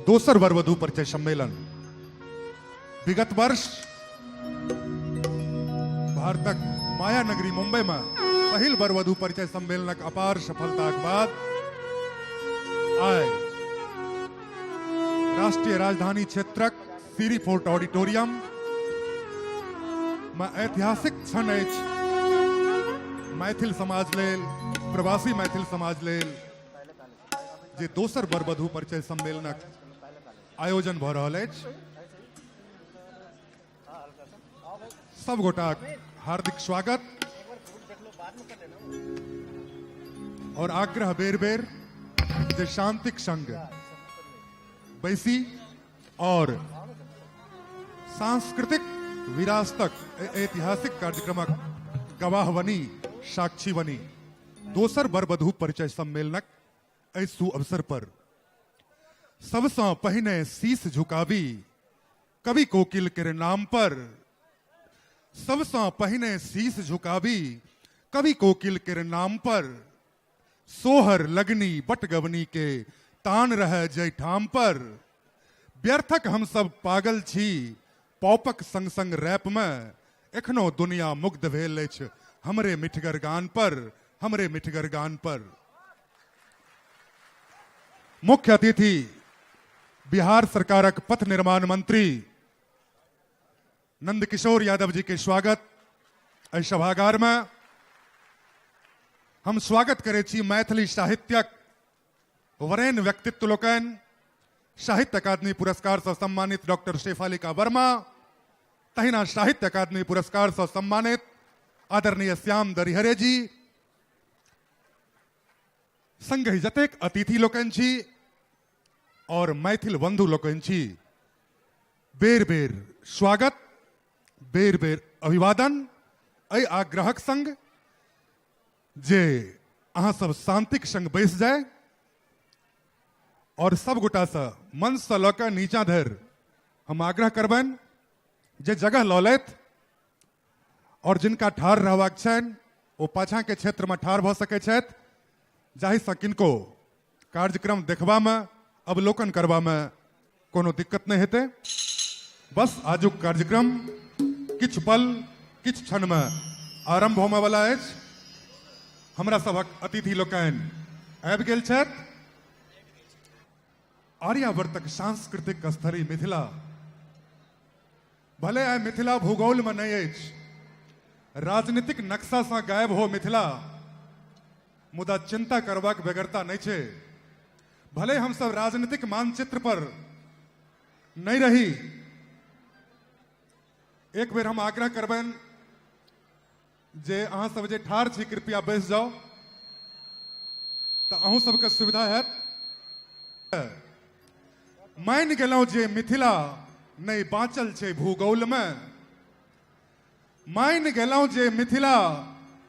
दोसर वर वधू परिचय सम्मेलन। विगत वर्ष भारतक माया नगरी मुंबई में पहिल वर वधू परिचय सम्मेलनक अपार सफलताक बाद आइ राष्ट्रीय राजधानी क्षेत्रक सीरी फोर्ट ऑडिटोरियम में ऐतिहासिक क्षण अछि मैथिल समाज लेल, प्रवासी मैथिल समाज लेल, जे दोसर वर वधू परिचय सम्मेलनक आयोजन भऽ रहल अछि। सब गोटाक हार्दिक स्वागत और आग्रह बेर बेर जे शांतिक संग बैसी और सांस्कृतिक विरासतक ऐतिहासिक कार्यक्रमक गवाह बनी, साक्षी बनी। दोसर वर वधू परिचय सम्मेलनक एहि सुअवसर पर सबसँ पहिने शीश झुकाबी कवि कोकिल के नाम पर, सबसँ पहिने शीश झुकाबी कवि कोकिल के नाम पर, सोहर लगनी बटगवनी के तान रहे जय ठाम पर। व्यर्थक हम सब पागल छी पॉपक संग संग रैप में, एखनो दुनिया मुग्ध भेल अछि हमरे मिठगर गान पर, हमरे मिठगर गान पर। मुख्य अतिथि बिहार सरकारक पथ निर्माण मंत्री नंदकिशोर यादव जी के स्वागत एहि सभागार में। हम स्वागत करै छी मैथिली साहित्यक वरेण्य व्यक्तित्व लोकनि, साहित्य अकादमी पुरस्कार से सम्मानित डॉक्टर शेफालिका वर्मा, तहिना साहित्य अकादमी पुरस्कार से सम्मानित आदरणीय श्याम दरिहरे जी, संगहि जतेक अतिथि लोकनि छी और मैथिल बंधु लोकनि छी, बेर बेर स्वागत, बेर बेर अभिवादन एहि आग्रहक संग जे अहाँ सब शांतिक संग बैस जाय और सब गोटासँ मंचसँ लऽ कऽ नीचा धरि हम आग्रह करबनि जे जगह लऽ लेथि और जिनका ठाढ़ रहबाक छनि ओ पाछाँके क्षेत्रमे ठाढ़ भऽ सकै छथि, जाहिसँ किनको कार्यक्रम देखबामे, अवलोकन करबामे कोनो दिक्कत नहि हेतै। बस आजुक कार्यक्रम किछु पल किछु क्षणमे आरम्भ होमयवला अछि। हमरा सभक अतिथि लोकनि आबि गेल छथि। आर्यावर्तक सांस्कृतिक स्थली मिथिला भले आइ मिथिला भूगोलमे नहि अछि, राजनीतिक नक्शासँ गायब हो मिथिला, मुदा चिंता करबाक बेगरता नहि छै। भले हमसब राजनीतिक मानचित्र पर नहि रही, एक बेर हम आग्रह करबनि जे अहाँ सब जे ठाढ़ छी कृपया बैस जाउ, तऽ अहूँ सबके सुविधा हैत। मानि गेलहुँ जे मिथिला नहि बाँचल छै भूगोलमे, मानि गेलहुँ जे मिथिला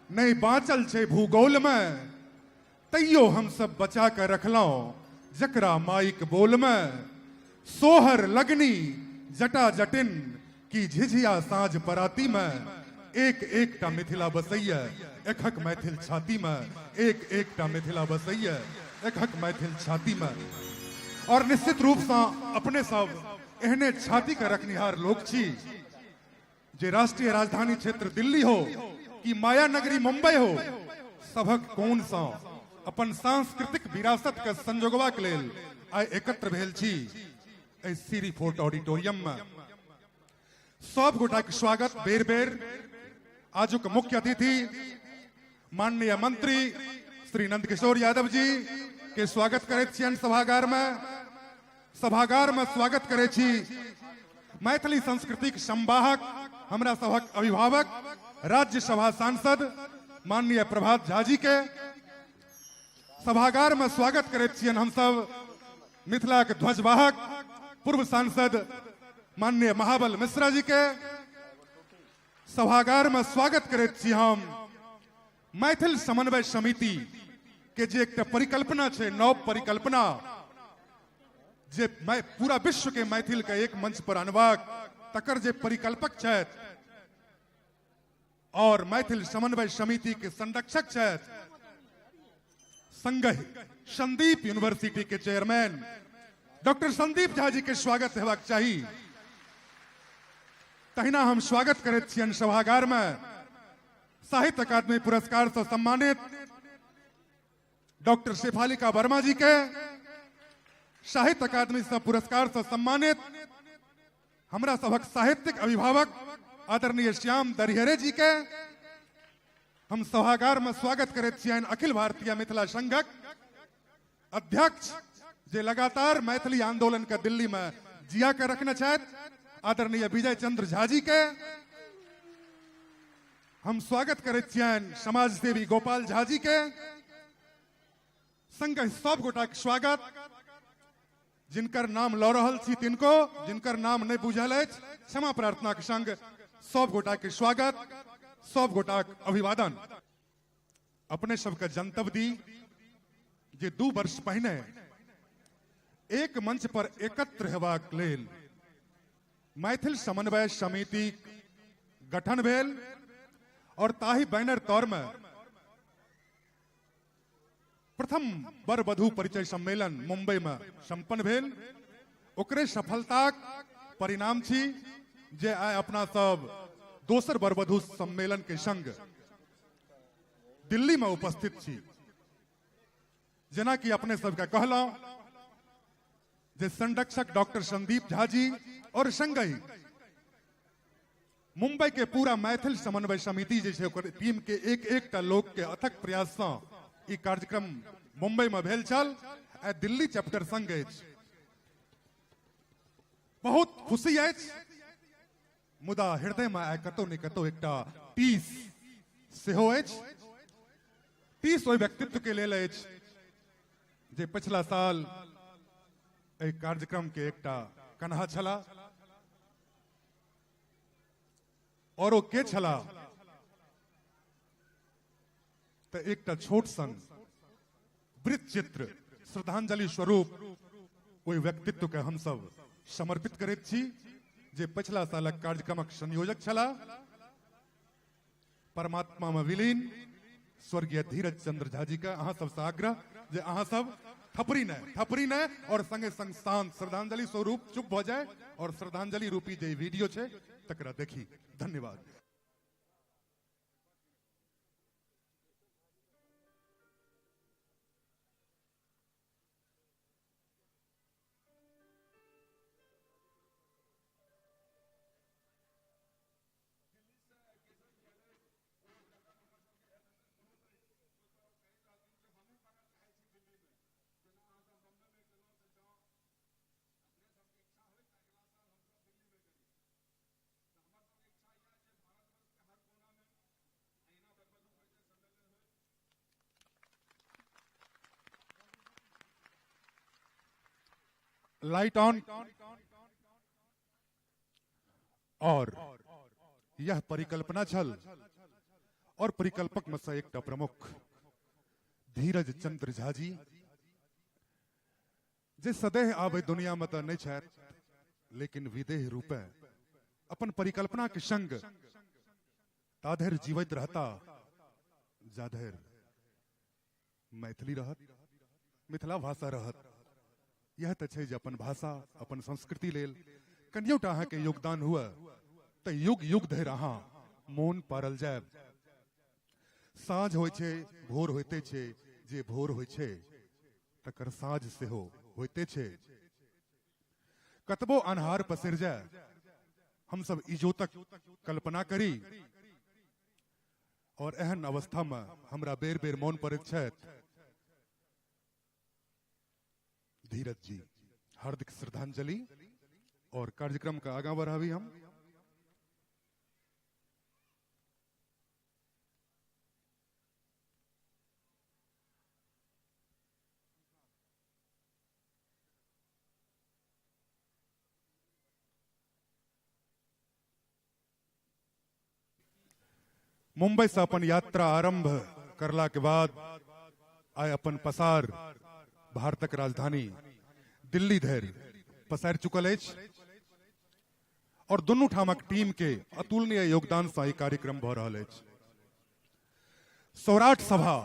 नहि बाँचल छै भूगोलमे, तैयो हमसब बचा कऽ रखलहुँ जकरा माइक बोलमे। सोहर लगनी जटा जटिन की झिझिया साँझ परातीमे, एक एकटा मिथिला बसैया एकहक मैथिल छातीमे, एक एकटा मिथिला बसैया एकहक मैथिल छातीमे। और निश्चित रूपसँ अपने सब एहने छातीके रखनिहार लोक छी जे राष्ट्रीय राजधानी क्षेत्र दिल्ली हो कि माया नगरी मुंबई हो, सभक कोण सँ अपन सांस्कृतिक विरासत के संजोगबाक लेल आइ एकत्र भेल छी एहि सीरी फोर्ट ऑडिटोरियम में। सब गोटा के स्वागत बेर बेर। आजुक मुख्य अतिथि माननीय मंत्री श्री नंदकिशोर यादव जी के स्वागत करैत छियनि सभागार में। सभागार में स्वागत करै छी मैथिली संस्कृतिक संवाहक, हमरा सभक अभिभावक, राज्यसभा सांसद माननीय प्रभात झा जी के। सभागार में स्वागत करैत छियनि हमसब मिथिलाक ध्वजवाहक पूर्व सांसद माननीय महाबल मिश्रा जी के। सभागार में स्वागत करैत छी हम मैथिल समन्वय समिति के जे एकटा परिकल्पना छै, नव परिकल्पना जे पूरा विश्व के मैथिल के एक मंच पर अनबाक, तकर जे परिकल्पक छथि और मैथिल समन्वय समिति के संरक्षक छथि, संगहि संदीप यूनिवर्सिटी के चेयरमैन डॉक्टर संदीप झा जी के स्वागत हेबाक चाही। तहिना हम स्वागत करैत छियनि सभागार में साहित्य अकादमी पुरस्कार से सम्मानित डॉक्टर शेफालिका वर्मा जी के, साहित्य अकादमी से पुरस्कार से सम्मानित हमरा सभक साहित्यिक अभिभावक आदरणीय श्याम दरिहरे जी के हम सभागार में स्वागत करैत छियनि। अखिल भारतीय मिथिला संघक अध्यक्ष जे लगातार मैथिली आंदोलन के दिल्ली में जिया के रखने छथि आदरणीय विजय चंद्र झा जी के हम स्वागत करैत छियनि। समाज सेवी गोपाल झा जी के संग सब गोटा के स्वागत, जिनकर नाम लऽ रहल छी तिनको, जिनकर नाम नहीं बुझल अछि क्षमा प्रार्थना के संग सब गोटा के स्वागत, सब गोटा के अभिवादन। अपने सबके जनतब दी जे 2 वर्ष पहिने एक मंच पर एकत्र हेबाक लेल मैथिल समन्वय समिति गठन भेल और ताही बैनर तौर में प्रथम वर वधु परिचय सम्मेलन मुंबई में संपन्न भेल। ओकरे सफलताक परिणाम छी जे आइ अपना सब दोसर वर वधु सम्मेलन के संग दिल्ली में उपस्थित छी। जेना कि अपने सबके कहलहुं जे संरक्षक डॉक्टर संदीप झा जी और संगहि मुंबई के पूरा मैथिल समन्वय समिति जे छै ओकर टीम के एक एकटा लोक के अथक प्रयास सँ ई कार्यक्रम मुंबई में भेल छल। आ दिल्ली चैप्टर संग अछि, बहुत खुशी अछि, मुदा हृदय में आइ कतौ ने कतौ एकटा टीस सेहो अछि। टीस ओहि व्यक्तित्व के लेल अछि जे पिछला साल एहि कार्यक्रम के एकटा कन्हा छला और ओ के छला तऽ एकटा छोट सन वृत्त चित्र श्रद्धांजलि स्वरूप ओहि व्यक्तित्व के हमसब समर्पित करैत छी जे पछिला सालक कार्यक्रमक संयोजक छला, परमात्मा में विलीन स्वर्गीय धीरज चंद्र झा जी के। अहाँ सबसे आग्रह जे अहाँ सब थपड़ी नहीं, थपड़ी नहीं और संगे संग शांत श्रद्धांजलि स्वरूप चुप भ जाए और श्रद्धांजलि रूपी जे वीडियो छे तकरा देखी। धन्यवाद। Light on. और यह परिकल्पना छल और परिकल्पक में से एकटा प्रमुख धीरज चंद्र झा जी जे सदैह आबे दुनिया में तो नहीं छथि, लेकिन विदेह रूपे अपन परिकल्पना के संग ताधरि जीवित रहता जाधरि मैथिली रहत, मिथिला भाषा रहत। यह तो छै जे अपन भाषा अपन संस्कृति लेल कनियोटा अहाँके योगदान हुए तऽ युग युग धरि अहाँ मोन पारल जायब। साँझ होइ छै, भोर होइते छै, जे भोर होइ छै तकर साँझ सेहो होइते छै। कतबो अन्हार पसरि जाय हमसब इजोतक कल्पना करी और एहन अवस्था में हमरा बेर बेर मोन पड़ैत छथि धीरज जी। हार्दिक श्रद्धांजलि और कार्यक्रम का आगा बढ़ावी हम। मुंबई से अपन यात्रा आरंभ करला के बाद आइ अपन पसार भारतक राजधानी दिल्ली धरि पसारि चुकल अछि और दुनू ठामक टीम के अतुलनीय योगदान से ई कार्यक्रम भऽ रहल अछि। सौराठ सभा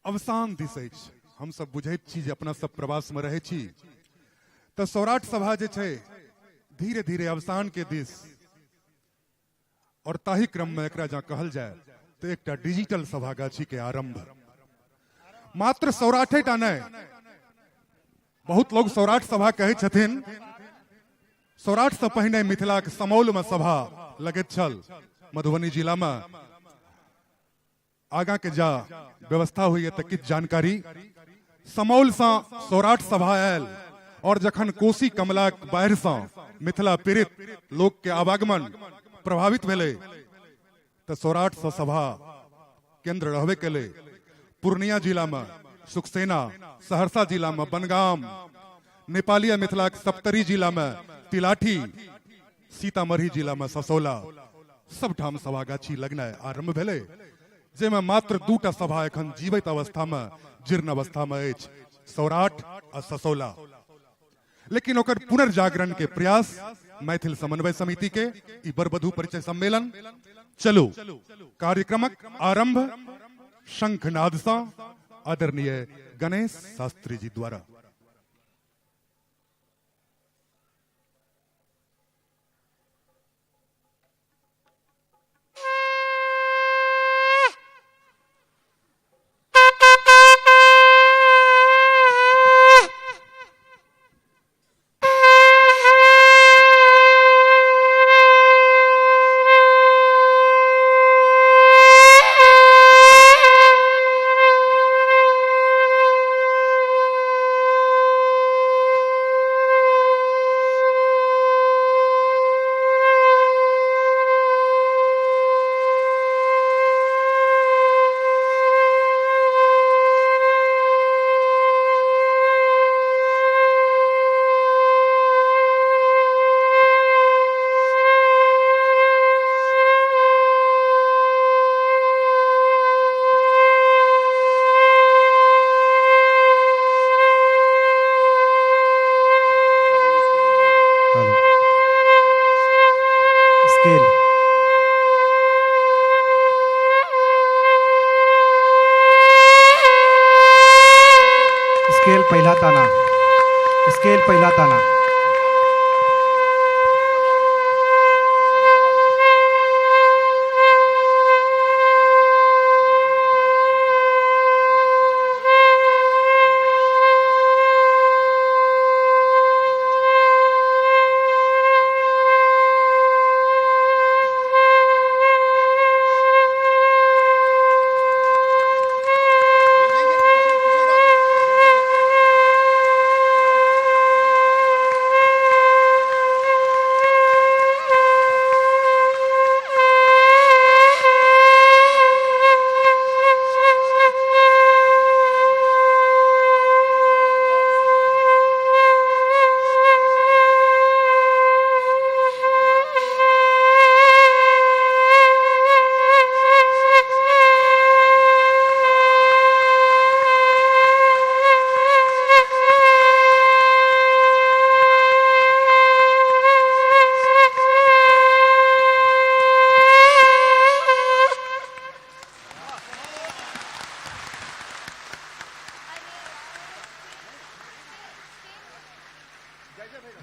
अवसान दिस अछि। हमसब बुझैत छी जे अपना सब प्रवासमे रहै छी तऽ सौराठ सभा जे छै धीरे धीरे अवसान के दिस, और ताही क्रम में एकरा जँ कहल जाय तो एकटा डिजिटल सभागाछी के आरंभ। मात्र सौराठे टा नहि, बहुत लोग सौराठ सभा कहै छथिन। सौराठ से पहिने मिथिलाक समौल में सभा लगैत छल मधुबनी जिला में। आगा के जा व्यवस्था हुई है तो किछु जानकारी। समौल से सौराठ सभा आयल और जखन कोसी कमला बाढ़ि से मिथिला पीड़ित लोक के आवागमन प्रभावित भेलै तो सौराठ से सभा केंद्र रहबे केलै। पूर्णिया जिला में सुखसेना, सहरसा जिला में बनगाम, नेपालीय मिथिला के सप्तरी जिला में तिलाठी, सीतामढ़ी जिला में ससौला, सब ठाम सभागाछी लगनाइ आरंभ भेलै, जाहिमे मात्र दूटा सभा एखन जीवित अवस्था में जीर्ण अवस्था में अछि, सौराठ आ ससौला। लेकिन ओकर पुनर्जागरण के प्रयास मैथिल समन्वय समिति के ई बरबधू परिचय सम्मेलन। चलू कार्यक्रमक आरंभ शंखनाद सँ आदरणीय गणेश शास्त्री जी द्वारा। हेलो स्केल स्केल पहिला ताना, स्केल पहिला ताना।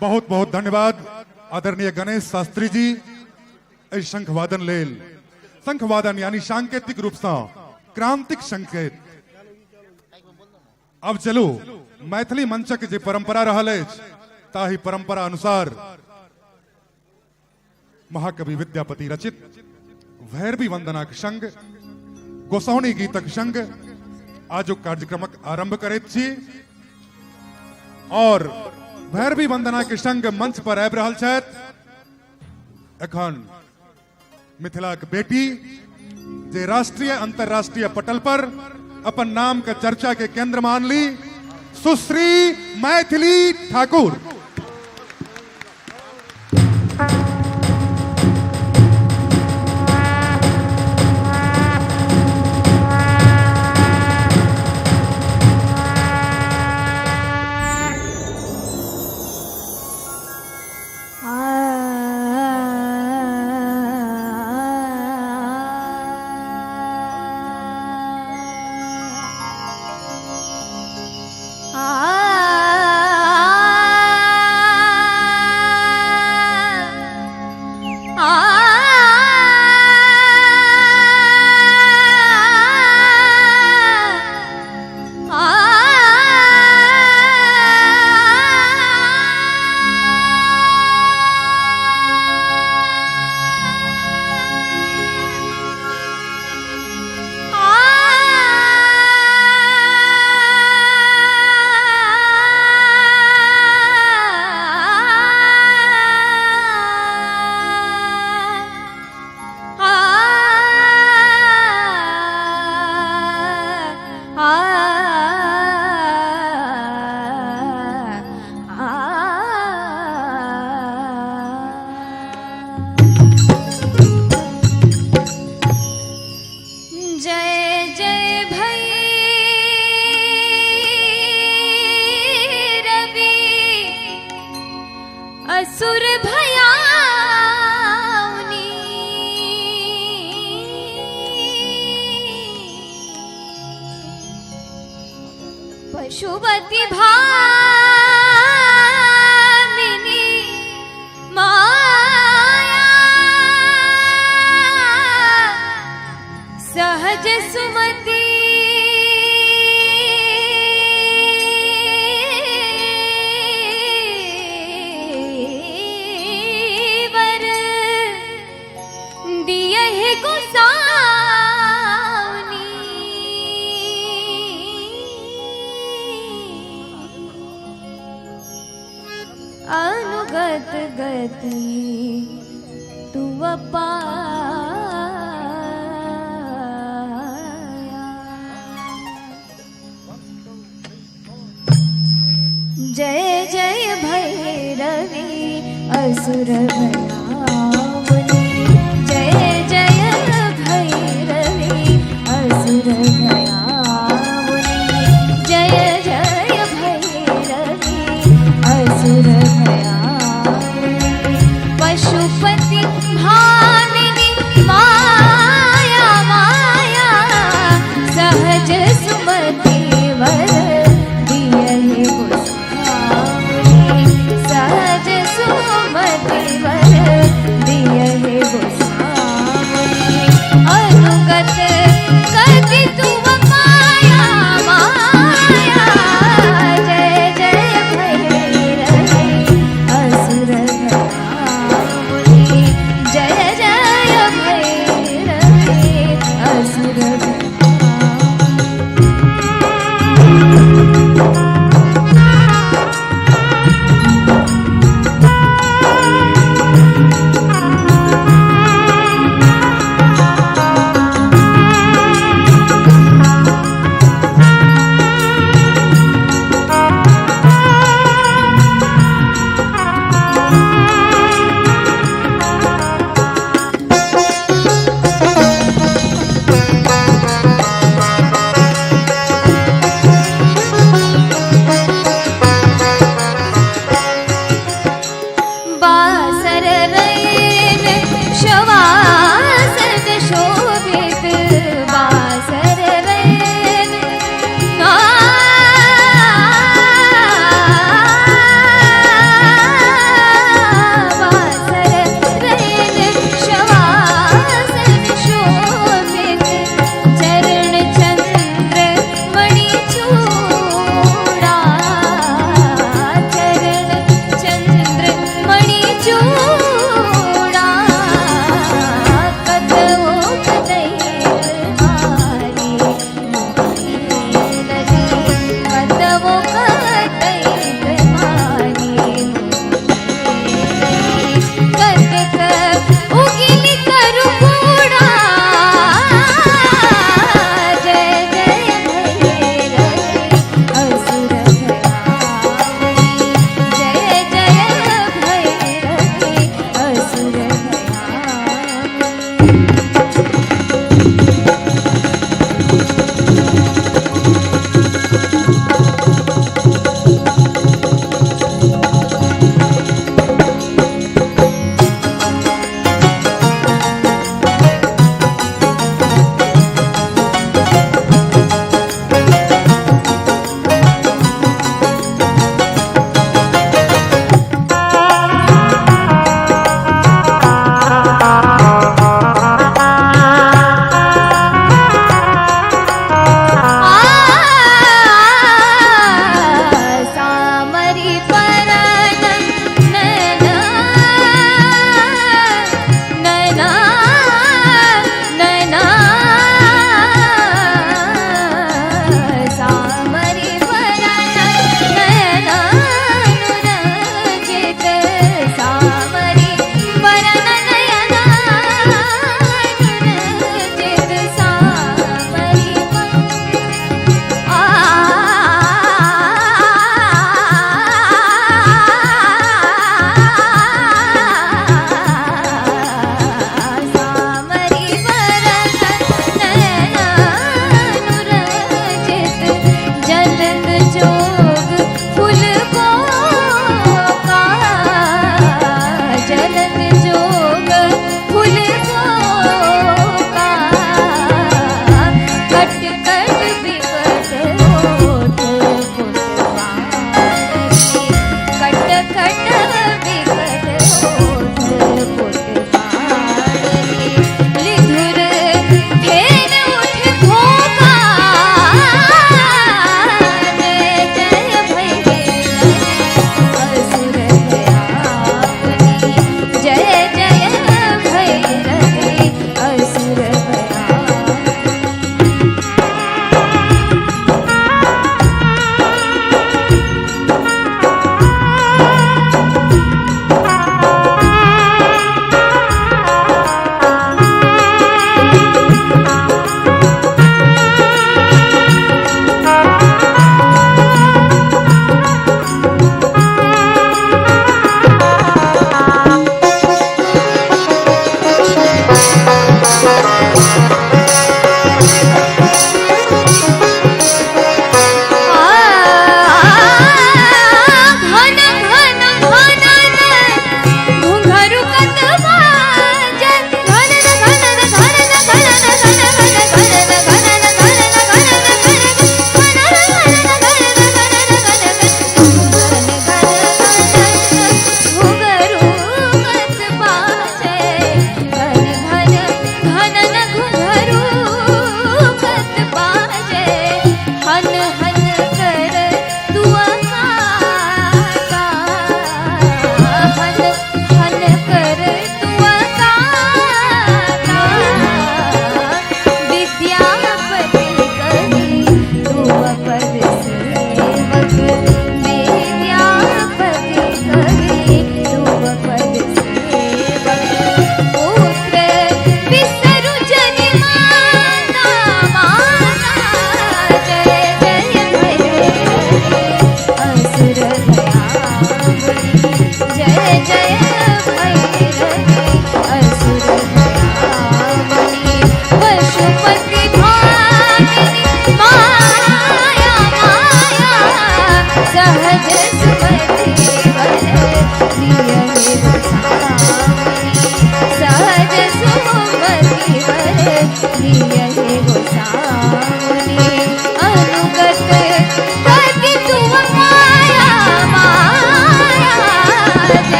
बहुत बहुत धन्यवाद आदरणीय गणेश शास्त्री जी एहि शंखवादन लेल। शंखवादन यानी सांकेतिक रूप से क्रांतिक संकेत। अब चलू मैथिली मंचक जे परंपरा रहल अछि ताहि परंपरा अनुसार महाकवि विद्यापति रचित भैरवी वंदनाक संग गोसाउनी गीतक संग आजुक कार्यक्रमक आरंभ करैत छी। और भैरवी वंदना के संग मंच पर आबि रहल छथि एखन मिथिलाक बेटी जे राष्ट्रीय अंतरराष्ट्रीय पटल पर अपन नाम के चर्चा के केंद्र मान ली, सुश्री मैथिली ठाकुर। जय जय भैरवी असुर भयाउनी, पशुपति भामिनी माया, सहज सुमति वर दियहि गोसाउनी। अनुगत गति तुव पाया। जय जय भैरवी असुर भयाउनी, जय जय भैरवी असुर भयाउनी, जय जय भैरवी असुर भयाउनी, पशुपति भामिनी माया माया, सहज सुमति वर दियहि गोसाउनी, सहज सुमति वर दियहि गोसाउनी, अनुगत गति तुव माया माया, जय जय भैरवी असुर भयाउनी, जय जय भैरवी असुर भयाउनी।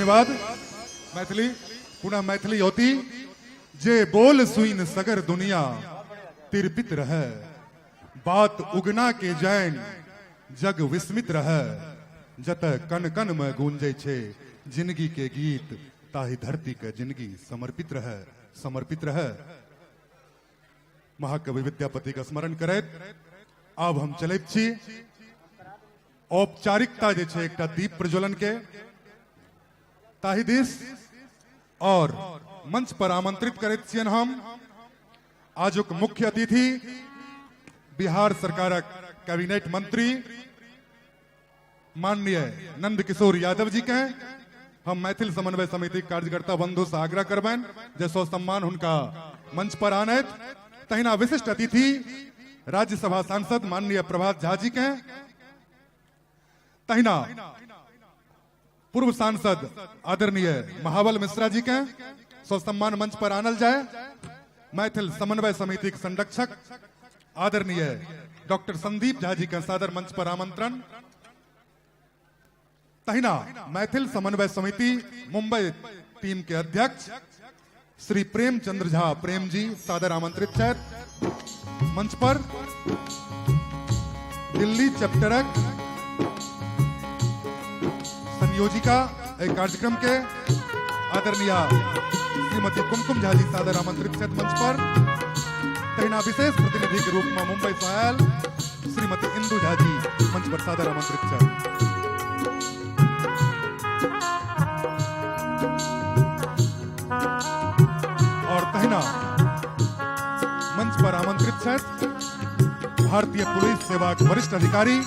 धन्यवाद। मैथिली पुनः मैथिली होती जे बोल सुइन सगर दुनिया तिरपित रहे, बात उगना के जैन जग विस्मित रहे, जत कन कन में गूंजे छे जिंदगी के गीत, ताही धरती के जिंदगी समर्पित रहे, समर्पित रहे। महाकवि विद्यापति का स्मरण करैत आब हम चलैत छी औपचारिकता जे छै एकटा दीप प्रज्वलन के ताहि दिस, और मंच पर आमंत्रित करैत छियनि हम आजुक मुख्य अतिथि बिहार सरकारक कैबिनेट मंत्री माननीय नंद किशोर यादव जी के। हम मैथिल समन्वय समिति कार्यकर्ता बंधु से आग्रह करबनि जे सम्मान हुनका मंच पर आनैत। तहिना विशिष्ट अतिथि राज्यसभा सांसद माननीय प्रभात झा जी के, तहिना पूर्व सांसद आदरणीय महाबल मिश्रा जी के सम्मान मंच पर आनल जाए। मैथिल समन्वय समिति के संरक्षक आदरणीय डॉक्टर संदीप झा जी के सादर मंच पर आमंत्रण। तहिना मैथिल समन्वय समिति मुंबई टीम के अध्यक्ष श्री प्रेमचंद्र झा प्रेम जी सादर आमंत्रित छथि मंच पर। दिल्ली चैप्टरक संयोजिका एहि कार्यक्रम के आदरणीय श्रीमती कुमकुम झा जी सादर आमंत्रित छथि मंच पर। तहिना विशेष प्रतिनिधि के रूप में मुंबई से आयल श्रीमती इंदु झा जी मंच पर सादर आमंत्रित छथि। और तहिना मंच पर आमंत्रित छथि भारतीय पुलिस सेवा के वरिष्ठ अधिकारी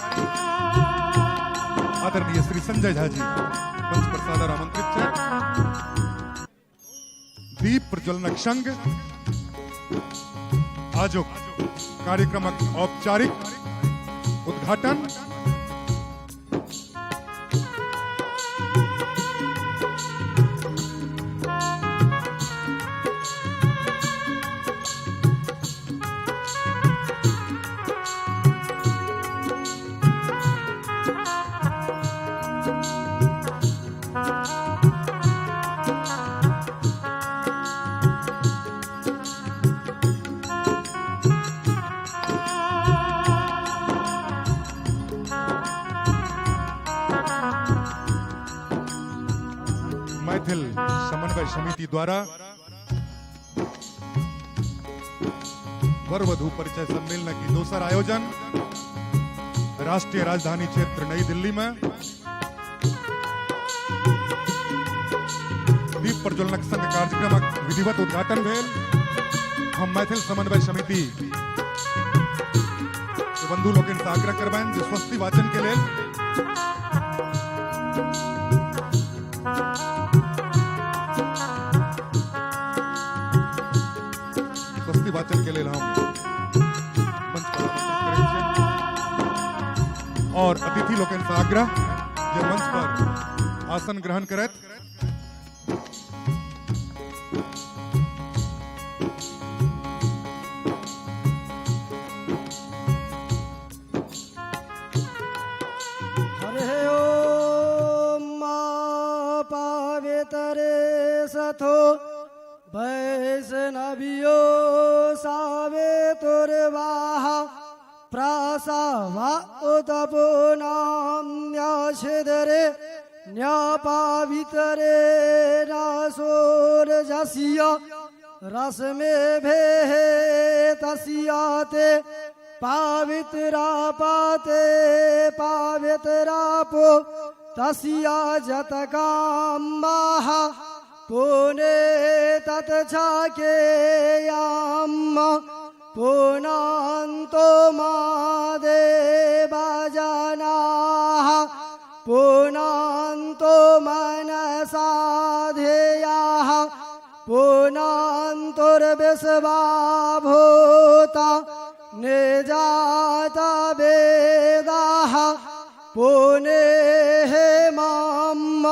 आदरणीय श्री संजय झा जी मंच पर सादर आमंत्रित छथि। दीप प्रज्वलनक संग आजुक कार्यक्रमक औपचारिक उद्घाटन। मैथिल समन्वय समिति द्वारा वर वधु परिचय सम्मेलन की दोसर आयोजन राष्ट्रीय राजधानी क्षेत्र नई दिल्ली में दीप प्रज्वलनक संग कार्यक्रमक विधिवत उद्घाटन भेल। हम मैथिल समन्वय समिति के बंधु लोकनि से आग्रह करबनि जे स्वस्ति वाचन के लेल स्वस्ति वाचन के लेल हम मंच पर आमंत्रित करैत छियनि और अतिथि लोकनि से आग्रह जे मंच पर आसन ग्रहण करैत। हरे ओम मा पावेतरे सथो वैष्णवियो सावे तुर्वाहा प्रासावा उतपो नाम्याछेदरे न्यापावितरे नासोर जसिया रस में भे तसियाते पावित्रा पाते पावित्रा पो तसिया जतकाम्बाः पुने तत छाकेयाम पुनान्तो मा देवजनाः पुनान्तो मनसा ध्येयाः पुनान्तुर्विश्वा भूता निजात वेदाः पुने माम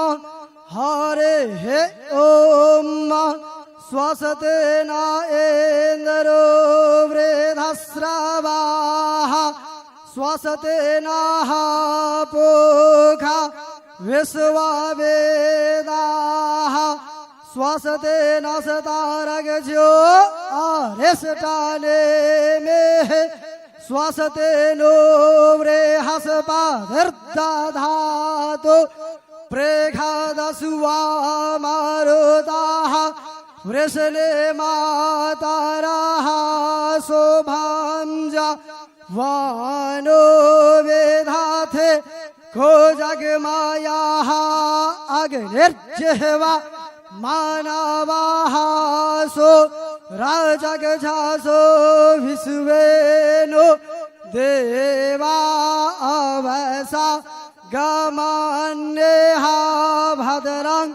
हरे हे ॐ स्वसते न इन्द्रो वृद्धस्रवाः स्वसते नः पूषा विश्ववेदाः स्वसते नसतारगज्यो आर्यष्टाने मे स्वसते नो बृहस्पतिर्दधातु प्रेघादसुवा मारुताः वृषले माताराः शोभाञ्ज वानो वेधाथे को जगमायाः अग्निर्जिह्वा मानवाः सो राजगजासो विश्वेनो देवा अवसा गमान्येहा भद्रं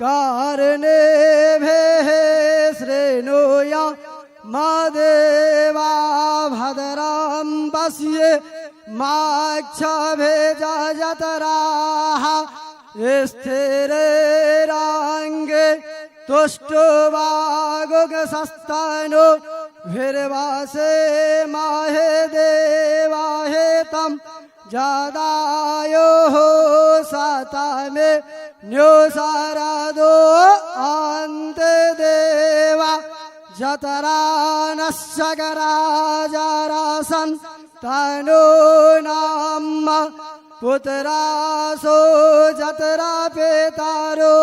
कर्णेभिः शृणुया मा देवा भद्रं पश्ये माक्षभेजतराः स्थिरैराङ्गे तुष्टुवागुगसस्तानो भिर्वासे माहे देवाहे तं जदायोः सतमे न्योसारदो अन्ते देवा जतरानश्चगराजरासन् तनो नाम पुत्रासो जतरा पितारो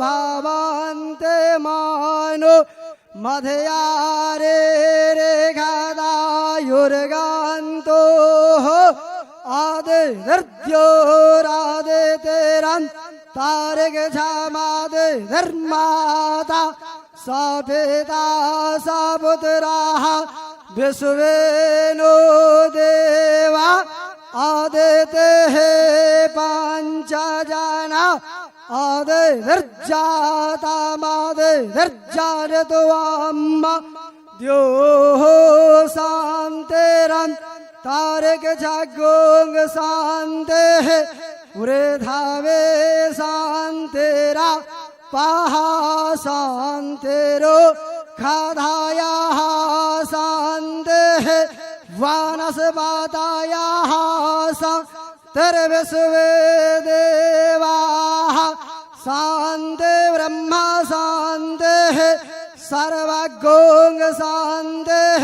भवन्ते मानो मध्यारे रेखदायुर्गान्तो आदिर्द्योरादितेरन् तारक झमादि धर्माता सपिता सपुत्राः विश्वेनो देवा आदितेः पञ्चजना आदिर्जातामादिर्जातवाम्म द्योः शान्तिरन् तारक जागोंग शान्तेः वृधावे शान्तिरा पाहा शान्तिरो खाधायाः शान्तिः वानस्पातायाः शान्तिर्विश्वे देवाः शान्ति ब्रह्म शान्तिः सर्वगोंग शान्तिः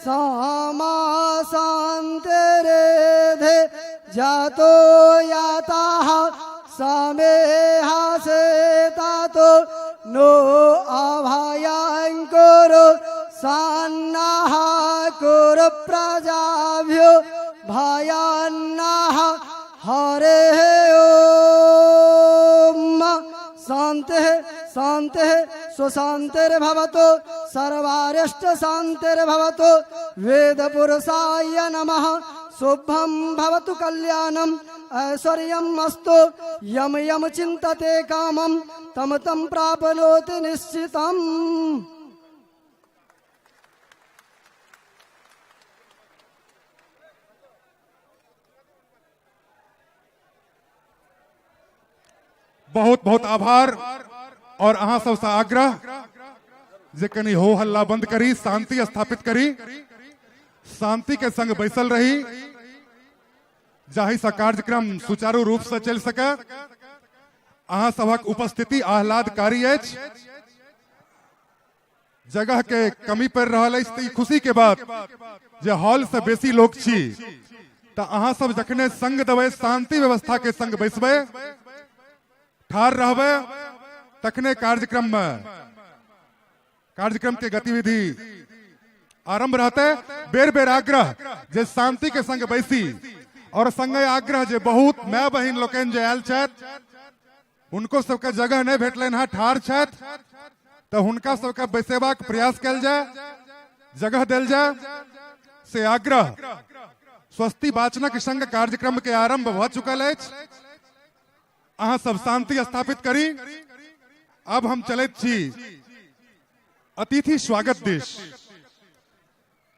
सामा शान्तिरेधे जातो याताः समेहासे तातो नो अभयं सान्नाः कुरु प्रजाभ्यो भयान्नाः हरे ॐ शान्तिः शान्तिः स्वशान्तिर्भवतु सर्वारिष्ट शान्तिर्भवतु वेदपुरुषाय नमः। शुभं भवतु कल्याणम् ऐश्वर्यम् अस्तु यम यम चिन्तते कामं तम तम प्राप्नोति निश्चितम्। बहुत बहुत आभार और अहाँ सबसे आग्रह जे कनी हो हल्ला बंद करी, शांति स्थापित करी, शांति के संग बैसल रही जाहि से कार्यक्रम सुचारू रूप से चल सके। अहाँ सभक उपस्थिति आह्लादकारी अछि। जगह के कमी पड़ रहल अछि तऽ ई खुशी के बात जे हॉल से बेसी लोग छी, तऽ अहाँ सब जखने संग देबै, शांति व्यवस्था के संग बैसबै, ठाढ़ रहबै, तखने कार्यक्रम में कार्यक्रम के गतिविधि आरंभ रहते। बेर बेर आग्रह जे शांति के संग बैसी और संगे आग्रह जे बहुत my बहिन लोकनि जे आयल छथि हुनको सबके जगह नहीं भेटलनि हँ, ठाढ़ छथि, तऽ हुनका सबके बैसेबाक प्रयास कयल जाय, जगह देल जाय, से आग्रह। स्वस्ति वाचनक संग कार्यक्रम के आरंभ भऽ चुकल अछि। अहाँ सब शांति स्थापित करी। अब हम चलैत छी अतिथि स्वागत दिश।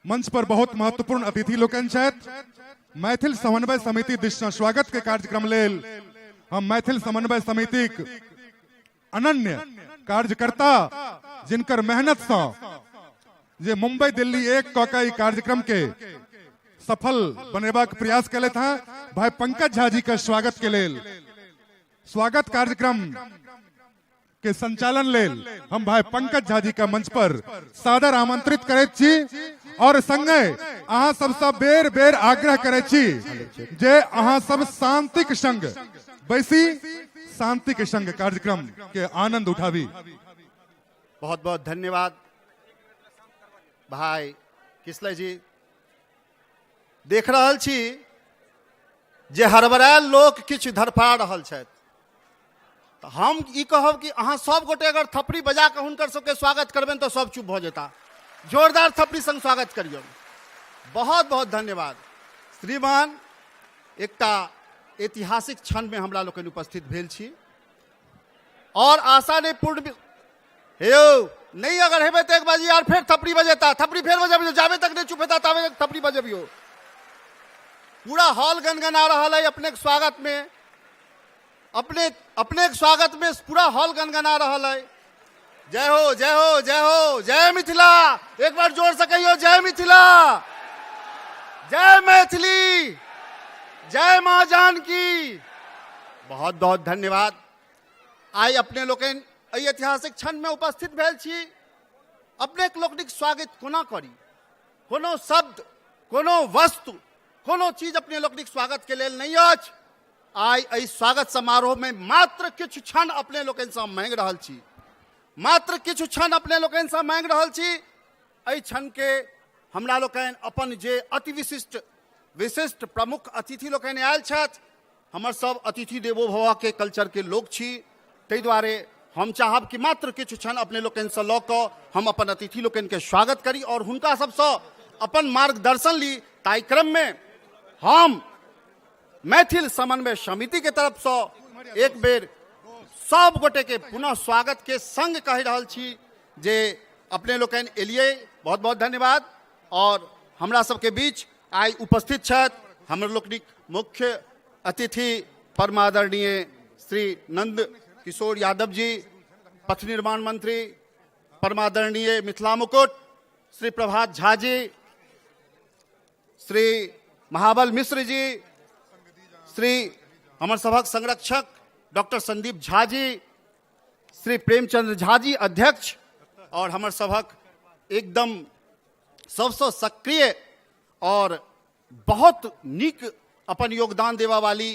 मंच पर बहुत महत्वपूर्ण अतिथि लोकनि छथि। मैथिल समन्वय समिति दिश सँ स्वागत के कार्यक्रम लेल हम मैथिल समन्वय समितिक अनन्य कार्यकर्ता जिनकर मेहनत सँ जे मुंबई दिल्ली एक कऽ के ई कार्यक्रम के सफल बनेबाक प्रयास केलथि हैं, भाई पंकज झा जी के स्वागत के लेल स्वागत कार्यक्रम के संचालन लेल हम भाई पंकज झा जी का मंच पर सादर आमंत्रित करैत छी और संगे अहाँ सबसँ बेर बेर आग्रह करैत छी जे अहाँ सब शांति के संग बैसी, शांति के संग कार्यक्रम के आनंद उठाबी। बहुत बहुत धन्यवाद भाई किसलय जी। देख रहल छी जे हड़बड़ायल लोक किछु धड़फड़ा रहल छथि, तऽ हम ई कहब कि अहाँ सब गोटे अगर थपड़ी बजा कऽ हुनकर सबके स्वागत करबनि तऽ सब चुप भऽ जेता। जोरदार थपड़ी संग स्वागत करियौ। बहुत बहुत धन्यवाद श्रीमान। एकटा ऐतिहासिक क्षणमे हमरा लोकनि उपस्थित भेल छी और आशा नहि पूर्ण हे यौ, नहीं अगर हेबै तऽ एक बाजी यार फेर थपड़ी बजेता, थपड़ी फेर बजबियौ, जाबे तक नहीं चुप हेता ताबे तक थपड़ी बजबियौ। पूरा हॉल गनगना रहल है अपने के स्वागत में, अपने अपने के स्वागत में पूरा हॉल गनगना रहल है। जय हो, जय हो, जय हो, जय मिथिला। एक बार जोर से कहियो जय मिथिला, जय मैथिली, जय माँ जानकी। बहुत बहुत धन्यवाद। आइ अपने लोकनि एहि ऐतिहासिक क्षण में उपस्थित भेल छी। अपने लोकनिक स्वागत कोना करी, कोनो शब्द, कोनो वस्तु, कोनो चीज अपने लोकनिक स्वागत के लेल नहीं अछि। आइ एहि स्वागत समारोह में मात्र किछु क्षण अपने लोकनिसँ हम मांगि रहल छी, मात्र किछु क्षण अपने लोकनिसँ मांगि रहल छी। एहि क्षण के हमरा लोकनि अपन जे अति विशिष्ट विशिष्ट प्रमुख अतिथि लोकनि आयल छथि, हमर सब अतिथि देवो भव के कल्चर के लोक छी, ताहि दुआरे हम चाहब कि मात्र किछु क्षण अपने लोकनिसँ लऽ कऽ हम अपन अतिथि लोकनिके स्वागत करी और हुनका सबसँ अपन मार्गदर्शन ली। ताहि क्रममे हम मैथिल समन्वय समिति के तरफसँ एक बेर सब गोटे के पुनः स्वागत के संग कहि रहल छी जे अपने लोकनि एलियै, बहुत बहुत धन्यवाद। और हमरा सबके बीच आइ उपस्थित छथि हमर लोकनिक मुख्य अतिथि परमादरणीय श्री नंद किशोर यादव जी, पथ निर्माण मंत्री, परमादरणीय मिथिला मुकुट श्री प्रभात झा जी, श्री महाबल मिश्र जी, श्री हमर सभक संरक्षक डॉक्टर संदीप झा जी, श्री प्रेमचंद्र झा जी अध्यक्ष, और हमर सभक एकदम सबसँ सक्रिय और बहुत नीक अपन योगदान देबऽ वाली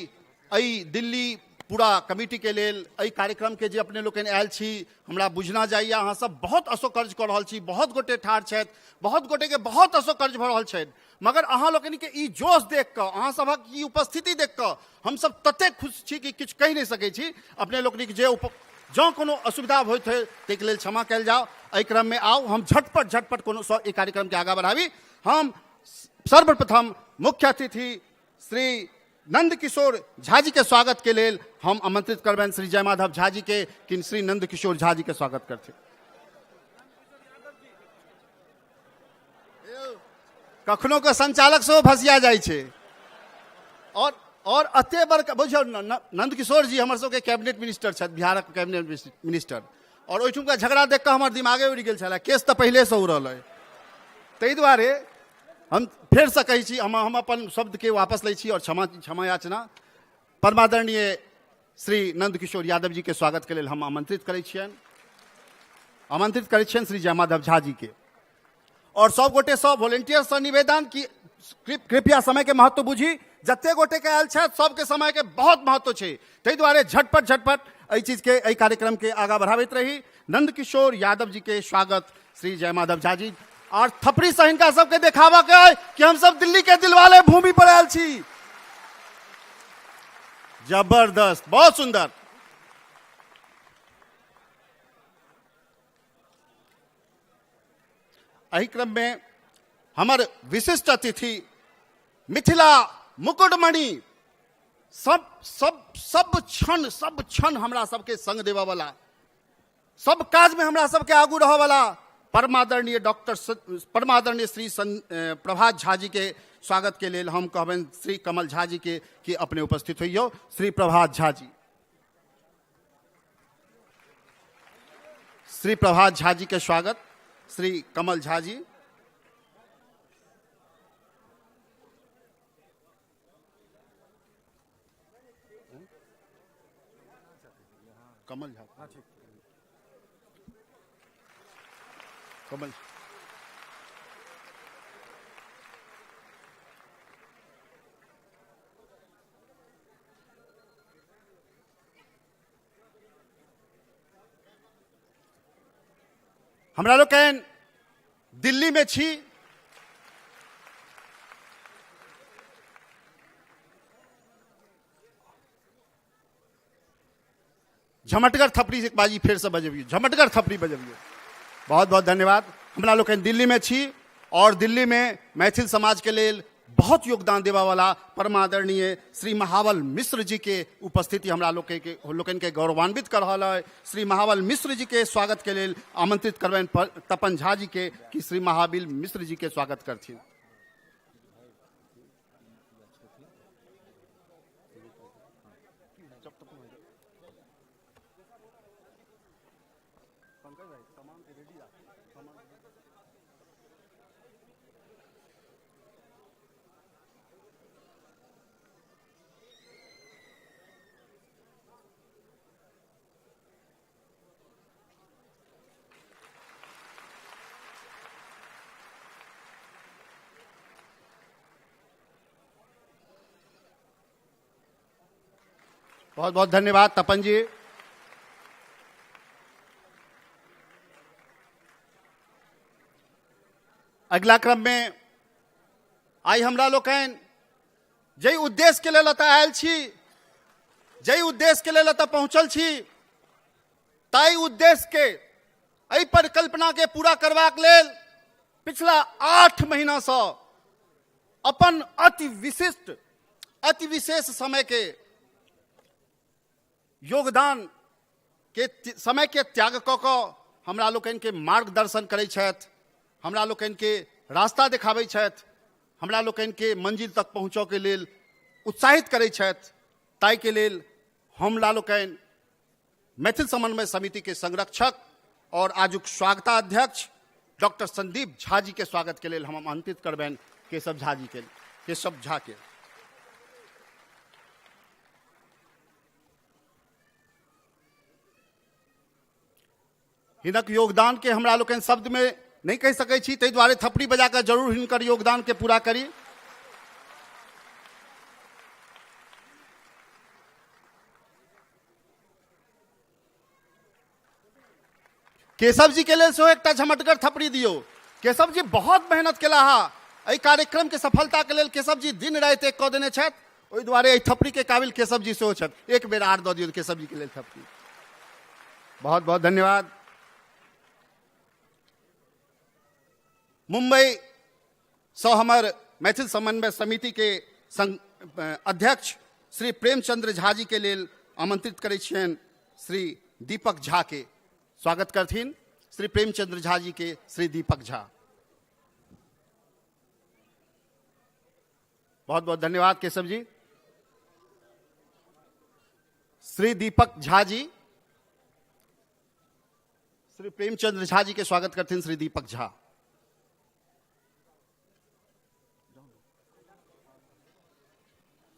एहि दिल्ली पूरा कमिटी के लेल एहि कार्यक्रम के जे अपने लोकनि आयल छी, हमरा बुझना जाइए अहाँ सब बहुत असौकर्य कऽ रहल छी। बहुत गोटे ठाढ़ छथि, बहुत गोटे के बहुत असौकर्य भऽ रहल छनि, मगर अहाँ लोकनि के ई जोश देख कऽ, अहाँ सभक ई उपस्थिति देख कऽ हमसब ततेक खुश छी कि किछु कहि नहि सकै छी। अपने लोकनिक जे जँ कोनो असुविधा होइत होइ ताहिके लेल क्षमा कयल जाउ। एहि क्रममे आउ हम झटपट झटपट कोनो सँ एहि कार्यक्रमके आगाँ बढ़ाबी। हम सर्वप्रथम मुख्य अतिथि श्री नंद किशोर झा जी के स्वागत के लेल हम आमंत्रित करबनि श्री जय माधव झा जी के कि श्री नंद किशोर झा जी के स्वागत करथिन। कखनो के संचालक सेहो भसिया जाइ छै और एते बड़का बुझियौ नंद किशोर जी हमर सबके कैबिनेट मिनिस्टर छथि, बिहारक कैबिनेट मिनिस्टर, और ओहिठुमका झगड़ा देख कऽ हमर दिमागे उड़ि गेल छलै, केस तऽ पहिलेसँ उड़ल अइ। ताहि दुआरे हम फेरसँ कहै छी, हम अपन शब्दके वापस लै छी और क्षमा याचना। परमादरणीय श्री नंद किशोर यादव जी के स्वागत के लेल हम आमंत्रित करै छियनि, आमंत्रित करै छियनि श्री जय माधव झा जी के। और सब गोटे सब वॉलेंटियर से निवेदन कि कृपया समय के महत्व बुझी। जते गोटे के आयल छथि सबके समय के बहुत महत्व छै, ताहि दुआरे झटपट झटपट एहि चीज के, एहि कार्यक्रम के आगाँ बढ़ाबैत रही। नंद किशोर यादव जी के स्वागत श्री जय माधव झा जी। और थपड़ी से हिनका सबके देखाबऽ के अइ कि हम सब दिल्ली के दिलवाले भूमि पर आयल छी। जबरदस्त, बहुत सुंदर। एहि क्रम में हमर विशिष्ट अतिथि मिथिला मुकुटमणि, सब सब सब क्षण, सब क्षण हमरा सबके संग देबऽ वाला, सब काज में हमरा सबके आगू रहऽ वाला परमादरणीय डॉक्टर परमादरणीय श्री प्रभात झा जी के स्वागत के लेल हम कहबनि श्री कमल झा जी के कि अपने उपस्थित होइयौ। श्री प्रभात झा जी, श्री प्रभात झा जी के स्वागत श्री कमल झा जी। कमल झा, कमल। हमरा लोकनि दिल्ली में छी। झमटगर थपड़ी एक बाजी फेर से बजबियौ, झमटगर थपड़ी बजबियौ। बहुत बहुत धन्यवाद। हमरा लोकनि दिल्ली में छी और दिल्ली में मैथिल समाज के लेल बहुत योगदान देवा वाला परमादरणीय श्री महाबल मिश्र जी के उपस्थिति हमरा लोकनि के गौरवान्वित कर रहल है। श्री महाबल मिश्र जी के स्वागत के लेल आमंत्रित करबनि तपन झा जी के कि श्री महाबल मिश्र जी के स्वागत करथिन। बहुत बहुत धन्यवाद तपन जी। अगला क्रम में आई हमरा लोकनि जाहि उद्देश्य के लेल एतऽ आयल छी, जाहि उद्देश्य के लेल एतऽ पहुँचल छी, ताहि उद्देश्य के, एहि परिकल्पना के पूरा करबाक लेल पिछला 8 महीना सँ अपन अति विशिष्ट अति विशेष समय के योगदान के समय के त्याग कऽ कऽ हमरा लोकनि के मार्गदर्शन करै छथि, हमरा लोकनि के रास्ता देखाबै छथि, हमरा लोकनि के मंजिल तक पहुँचऽ के लेल उत्साहित करै छथि। ताहिके लेल हमरा लोकनि मैथिल समन्वय समिति के संरक्षक और आजुक स्वागताध्यक्ष डॉक्टर संदीप झा जी के स्वागत के लेल हम आमंत्रित करबनि केशव झा जी के, केशव झा के। हिनक योगदान के हमरा लोकनि शब्द में नहीं कहि सकै छी, ताहि दुआरे थपड़ी बजा कऽ जरूर हिनकर योगदान के पूरा करी। केशव जी के लेल सेहो एकटा झमटगर थपड़ी दियौ। केशव जी बहुत मेहनत केला हा एहि कार्यक्रम के सफलता के लेल। केशव जी दिन राति एक कऽ देने छथि, ओहि दुआरे एहि थपड़ी के काबिल केशव जी सेहो छथि। एक बेर आर दऽ दियौ केशव जी के लेल थपड़ी। बहुत बहुत धन्यवाद। मुंबई सँ हमर मैथिल समन्वय समिति के अध्यक्ष श्री प्रेमचंद्र झा जी के लेल आमंत्रित करै छियनि श्री दीपक झा के। स्वागत करथिन श्री प्रेमचंद्र झा जी के श्री दीपक झा। बहुत बहुत धन्यवाद केशव जी। श्री दीपक झा जी, श्री प्रेमचंद्र झा जी के स्वागत करथिन श्री दीपक झा।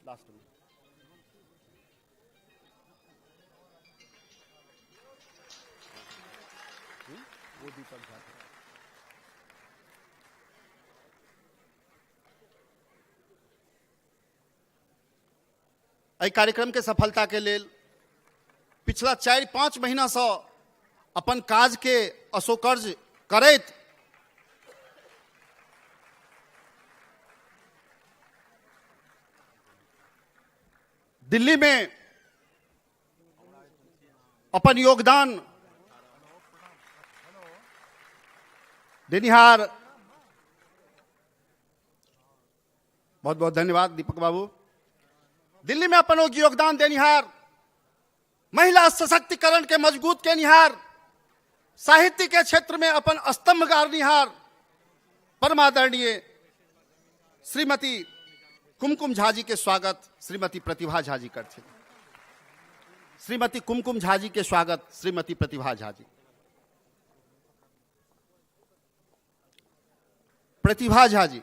लास्ट में वो दीपक झा। एहि कार्यक्रम के सफलता के लेल पिछला 4-5 महीना से अपन काज के असोकर्ज करैत दिल्ली में अपन योगदान देनिहार, बहुत बहुत धन्यवाद दीपक बाबू। दिल्ली में अपन योगदान देनिहार, महिला सशक्तिकरण के मजबूत केनिहार, साहित्य के क्षेत्र में अपन स्तंभ गाड़निहार परमादरणीय श्रीमती कुमकुम झा जी के स्वागत श्रीमती प्रतिभा झा जी करथिन। श्रीमती कुमकुम झा जी के स्वागत श्रीमती प्रतिभा झा जी। प्रतिभा झा जी,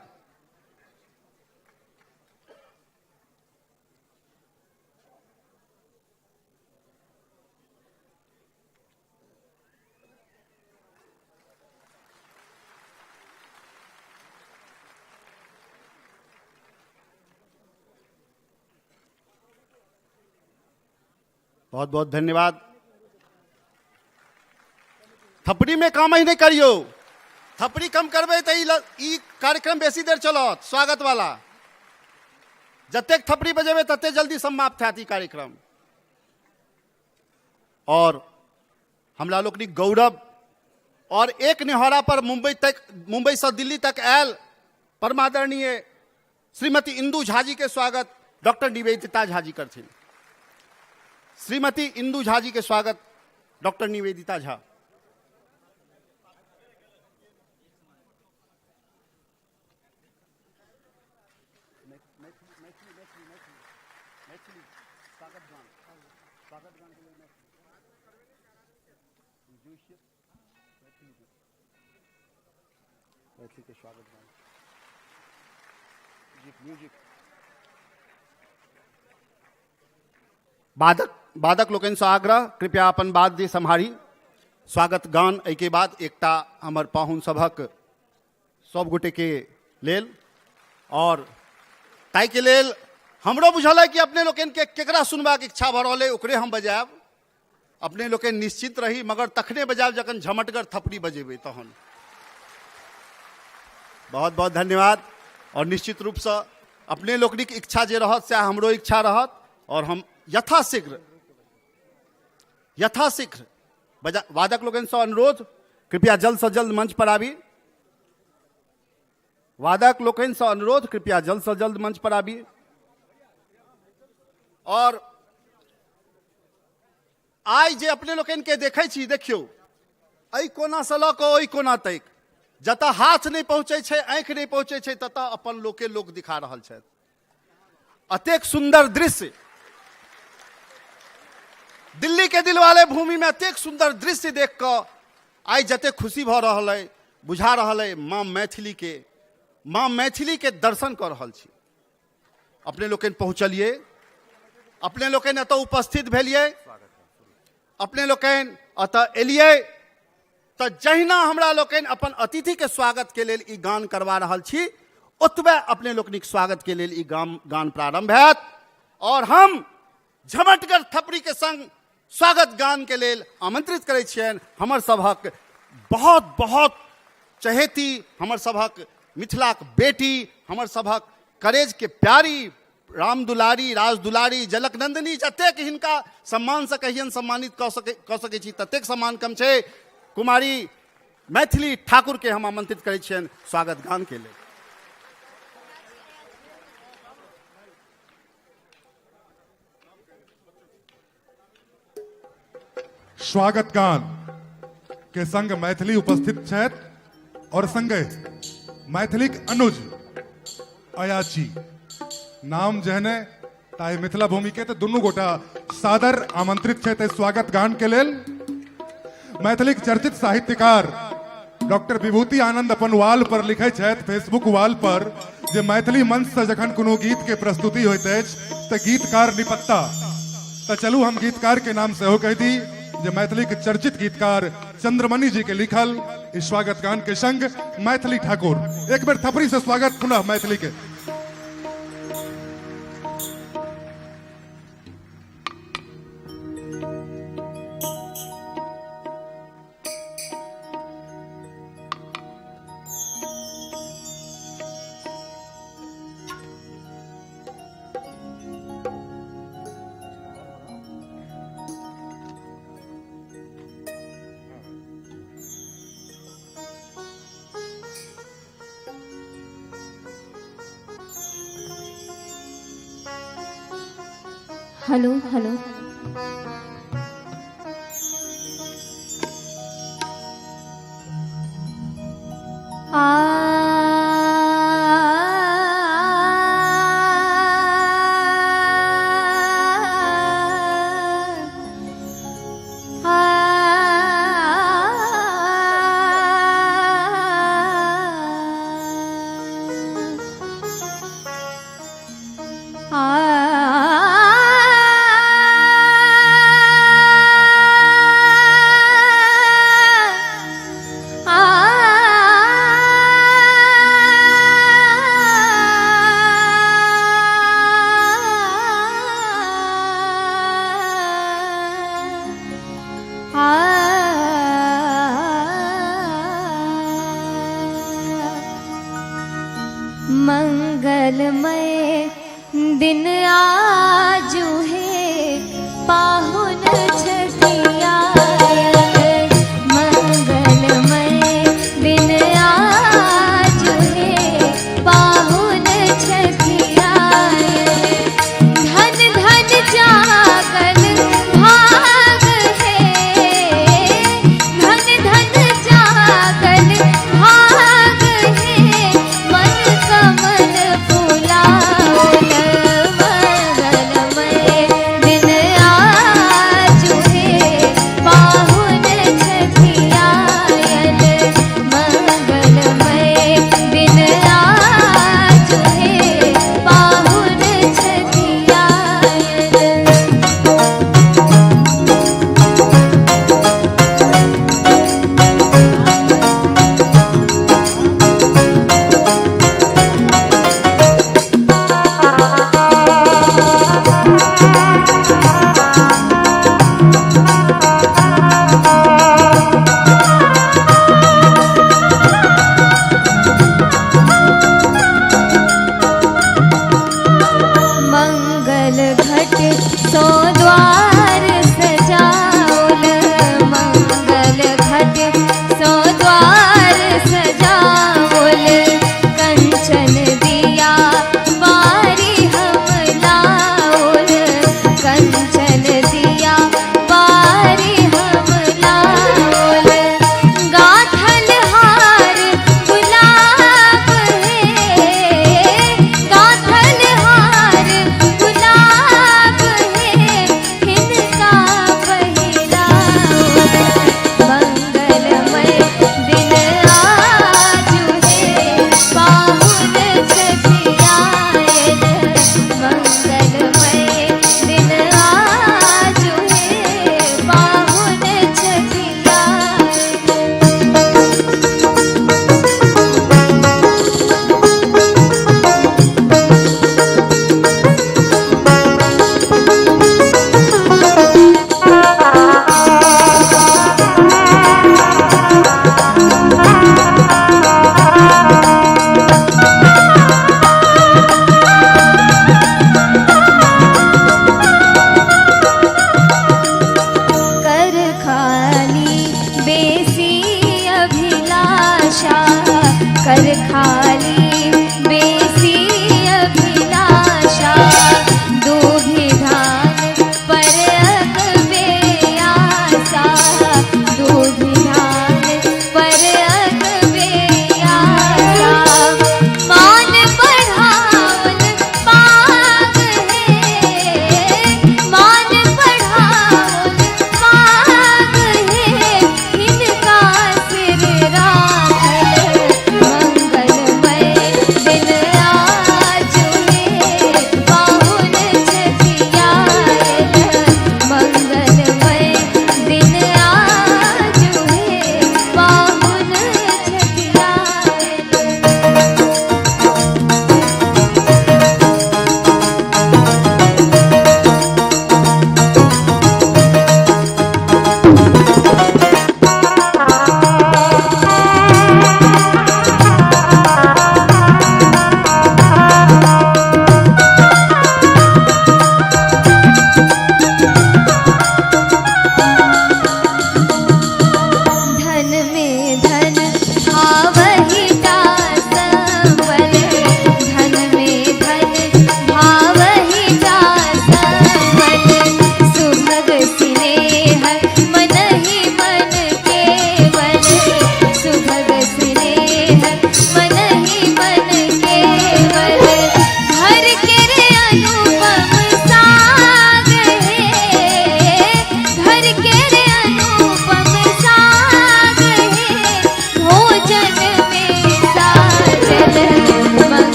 बहुत बहुत धन्यवाद। थपड़ी में काम ही नहीं करियो, थपड़ी कम करबै तऽ ई कार्यक्रम बेसी देर चलत। स्वागत वाला जतेक थपड़ी बजेबै तते जल्दी समाप्त हैत ई कार्यक्रम। और हमरा लोकनिक गौरव और एक नेहरा पर मुंबई तक, मुंबई से दिल्ली तक आयल परमादरणीय श्रीमती इंदू झा जी के स्वागत डॉक्टर निवेदिता झा जी करथिन। श्रीमती इंदू झा जी के स्वागत डॉक्टर निवेदिता झा। वादक वादक लोकनिसँ आग्रह, कृपया अपन वाद्य सम्हारी। स्वागत गान एहिके बाद एकटा हमर पाहुन सभक सब गोटेके लेल, और ताहिके लेल हमरो बुझल है कि अपने लोकनिके केकरा सुनबाक इच्छा भऽ रहल है, ओकरे हम बजायब। अपने लोकनि निश्चित रही, मगर तखने बजायब जखन झमटगर थपड़ी बजेबै तहन। बहुत बहुत धन्यवाद। और निश्चित रूपसँ अपने लोकनिक इच्छा जे रहत सएह हमरो इच्छा रहत, और हम यथाशीघ्र यथाशीघ्र बजा। वादक लोकनिसँ अनुरोध, कृपया जल्द से जल्द मंच पर आबी। वादक लोकनिसँ अनुरोध, कृपया जल्द से जल्द मंच पर आबी। और आइ जे अपने लोकनिके देखै छी, देखियौ एहि कोनासँ लऽ कऽ ओहि कोना तक जतऽ हाथ नहि पहुँचै छै, आँखि नहि पहुँचै छै, ततऽ अपन लोके लोक दिखा रहल छथि। अतेक सुंदर दृश्य दिल्ली के दिलवाले भूमि में, अतेक सुंदर दृश्य देख कऽ आइ जतेक खुशी भऽ रहल अइ, बुझा रहल अइ माँ मैथिली के, माँ मैथिली के दर्शन कऽ रहल छी। अपने लोकनि पहुँचलियै, अपने लोकनि एतऽ उपस्थित भेलियै, अपने लोकनि एतऽ एलियै, तऽ जहिना हमरा लोकनि अपन अतिथिके स्वागतके लेल ई गान करवा रहल छी, ओतबे अपने लोकनिक स्वागतके लेल ई गान प्रारंभ हैत। और हम झमटगर थपड़ी के संग स्वागत गान के लेल आमंत्रित करै छियनि हमर सभक बहुत बहुत चहेती, हमर सभक मिथिलाक बेटी, हमर सभक करेज के प्यारी राम दुलारी, राज दुलारी, जलक नंदिनी, जतेक हिनका सम्मान से कहियन सम्मानित कऽ सकै छी ततेक सम्मान कम छै। कुमारी मैथिली ठाकुर के हम आमंत्रित करै छियनि स्वागत गान के लेल। स्वागत गान के संग मैथिली उपस्थित छथि और संगे मैथिलीक अनुज अयाची नाम जहने ताहि मिथिला भूमि के तो दुनू गोटा सादर आमंत्रित छथि स्वागत गान के लेल। मैथिलीक चर्चित साहित्यकार डॉक्टर विभूति आनंद अपन वाल पर लिखै छथि, फेसबुक वाल पर, जे मैथिली मंच से जखन कोनो गीत के प्रस्तुति होइत अछि तऽ गीतकार निपत्ता। तऽ चलू हम गीतकार के नाम सेहो कहि दी जे मैथिली के चर्चित गीतकार चंद्रमणि जी के लिखल इस स्वागत गान के संग मैथिली ठाकुर। एक बेर थपड़ी से स्वागत पुनः मैथिली के। Hello hello. आ दिन आजु हे पाहुन छठियायल। मंगलमय दिन आजु हे पाहुन छठियायल। धन धन जागल भाग है, धन धन जागल भाग है, मन कमल फुलायल।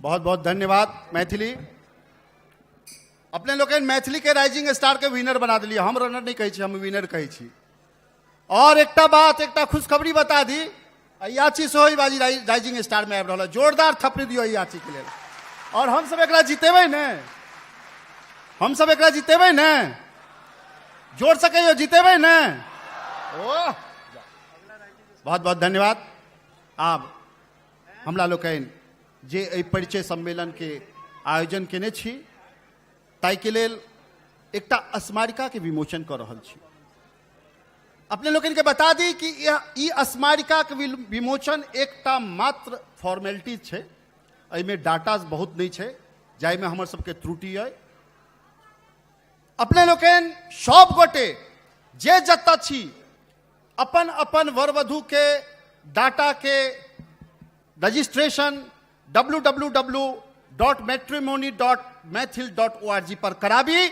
बहुत बहुत धन्यवाद मैथिली। अपने लोकनि मैथिली के राइजिंग स्टार के विनर बना दिलियै। हम रनर नहि कहै छी, हम विनर कहै छी। और एकटा बात, एकटा खुशखबरी बता दी, अयाची सेहो बाजी राइजिंग स्टार में आबि रहल है। जोरदार थपड़ी दियौ अयाची के लेल। और हम सब एकरा जितेबै ने, हम सब एकरा जितेबै ने, जोर से कहियौ जितेबै ने। ओह, बहुत बहुत धन्यवाद। आब हमरा लोकनि जे एहि परिचय सम्मेलन के आयोजन केने छी ताहिके लेल एकटा स्मारिका के विमोचन कऽ रहल छी। अपने लोकनि के बता दी कि ई स्मारिका के विमोचन एकटा मात्र फॉर्मेलिटी छै, एहिमे डाटा बहुत नहि छै जाहिमे हमर सबके त्रुटि अइ। अपने लोकनि सब गोटे जे जतऽ छी अपन अपन वर वधू के डाटा के रजिस्ट्रेशन www.matrimony.maithil.org पर कराबी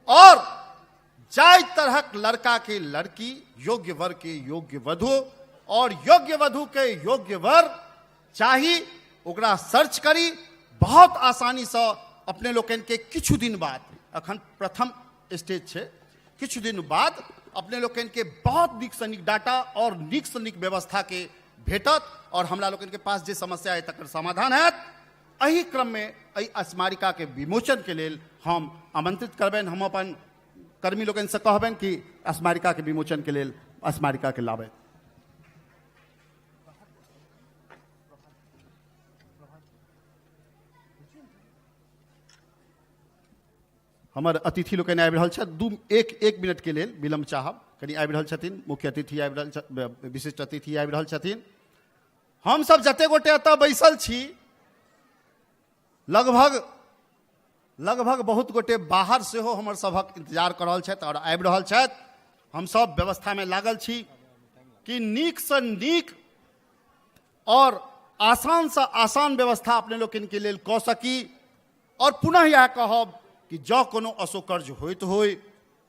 और जाहि तरहक लड़का के लड़की, योग्य वर के योग्य वधू और योग्य वधू के योग्य वर चाही ओकरा सर्च करी। बहुत आसानी से अपने लोकनि के किछु दिन बाद, अखन प्रथम स्टेज छै, किछु दिन बाद अपने लोकनि के बहुत नीक से नीक डाटा और नीक से नीक व्यवस्था के भेटत और हमरा लोकनि के पास जे समस्या है तकर समाधान हैत। एहि क्रम में एहि स्मारिका के विमोचन के लेल हम आमंत्रित करबनि, हम अपन कर्मी लोकनि से कहबनि कि स्मारिका के विमोचन के लेल स्मारिका के लाबथि। हमर अतिथि लोकनि आबि रहल छथि, दू एक एक मिनट के लेल विलम्ब चाहब, कनि आबि रहल छथिन मुख्य अतिथि आबि रहल, विशिष्ट अतिथि आबि रहल छथिन। हमसब जते गोटे एतऽ बैसल छी लगभग लगभग बहुत गोटे बाहर सेहो हमर सभक इंतजार कऽ रहल छथि और आबि रहल छथि। हमसब व्यवस्थामे लागल छी कि नीकसँ नीक और आसानसँ आसान व्यवस्था अपने लोकनिके लेल कऽ सकी। और पुनः इएह कहब कि जँ कोनो असौकर्य होइत होइ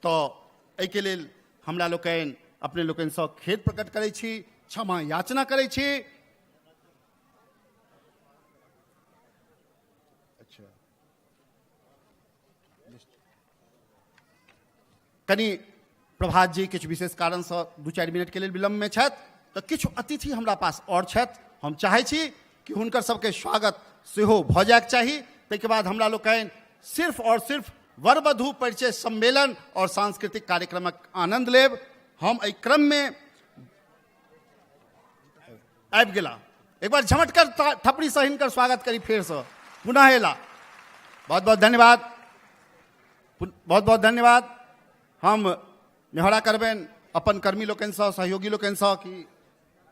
तऽ एहिके लेल हमरा लोकनि अपने लोकनिसँ खेद प्रकट करै छी, क्षमा याचना करै छी। अच्छा, कनि प्रभात जी किछु विशेष कारणसँ 2-4 मिनटके लेल विलम्बमे छथि, तऽ किछु अतिथि हमरा पास आओर छथि, हम चाहै छी कि हुनकर सबके स्वागत सेहो भऽ जायके चाही। ताहिके बाद हमरा लोकनि सिर्फ और सिर्फ वर वधू परिचय सम्मेलन और सांस्कृतिक कार्यक्रमक आनंद लेब। हम एहि क्रममे आबि गेला, एक बार झमटकर थपड़ी से हिनकर स्वागत करी, फेरसँ पुनः एला। बहुत बहुत धन्यवाद, बहुत बहुत धन्यवाद। हम नेहोरा करबनि अपन कर्मी लोकनिसँ, सहयोगी लोकनिसँ कि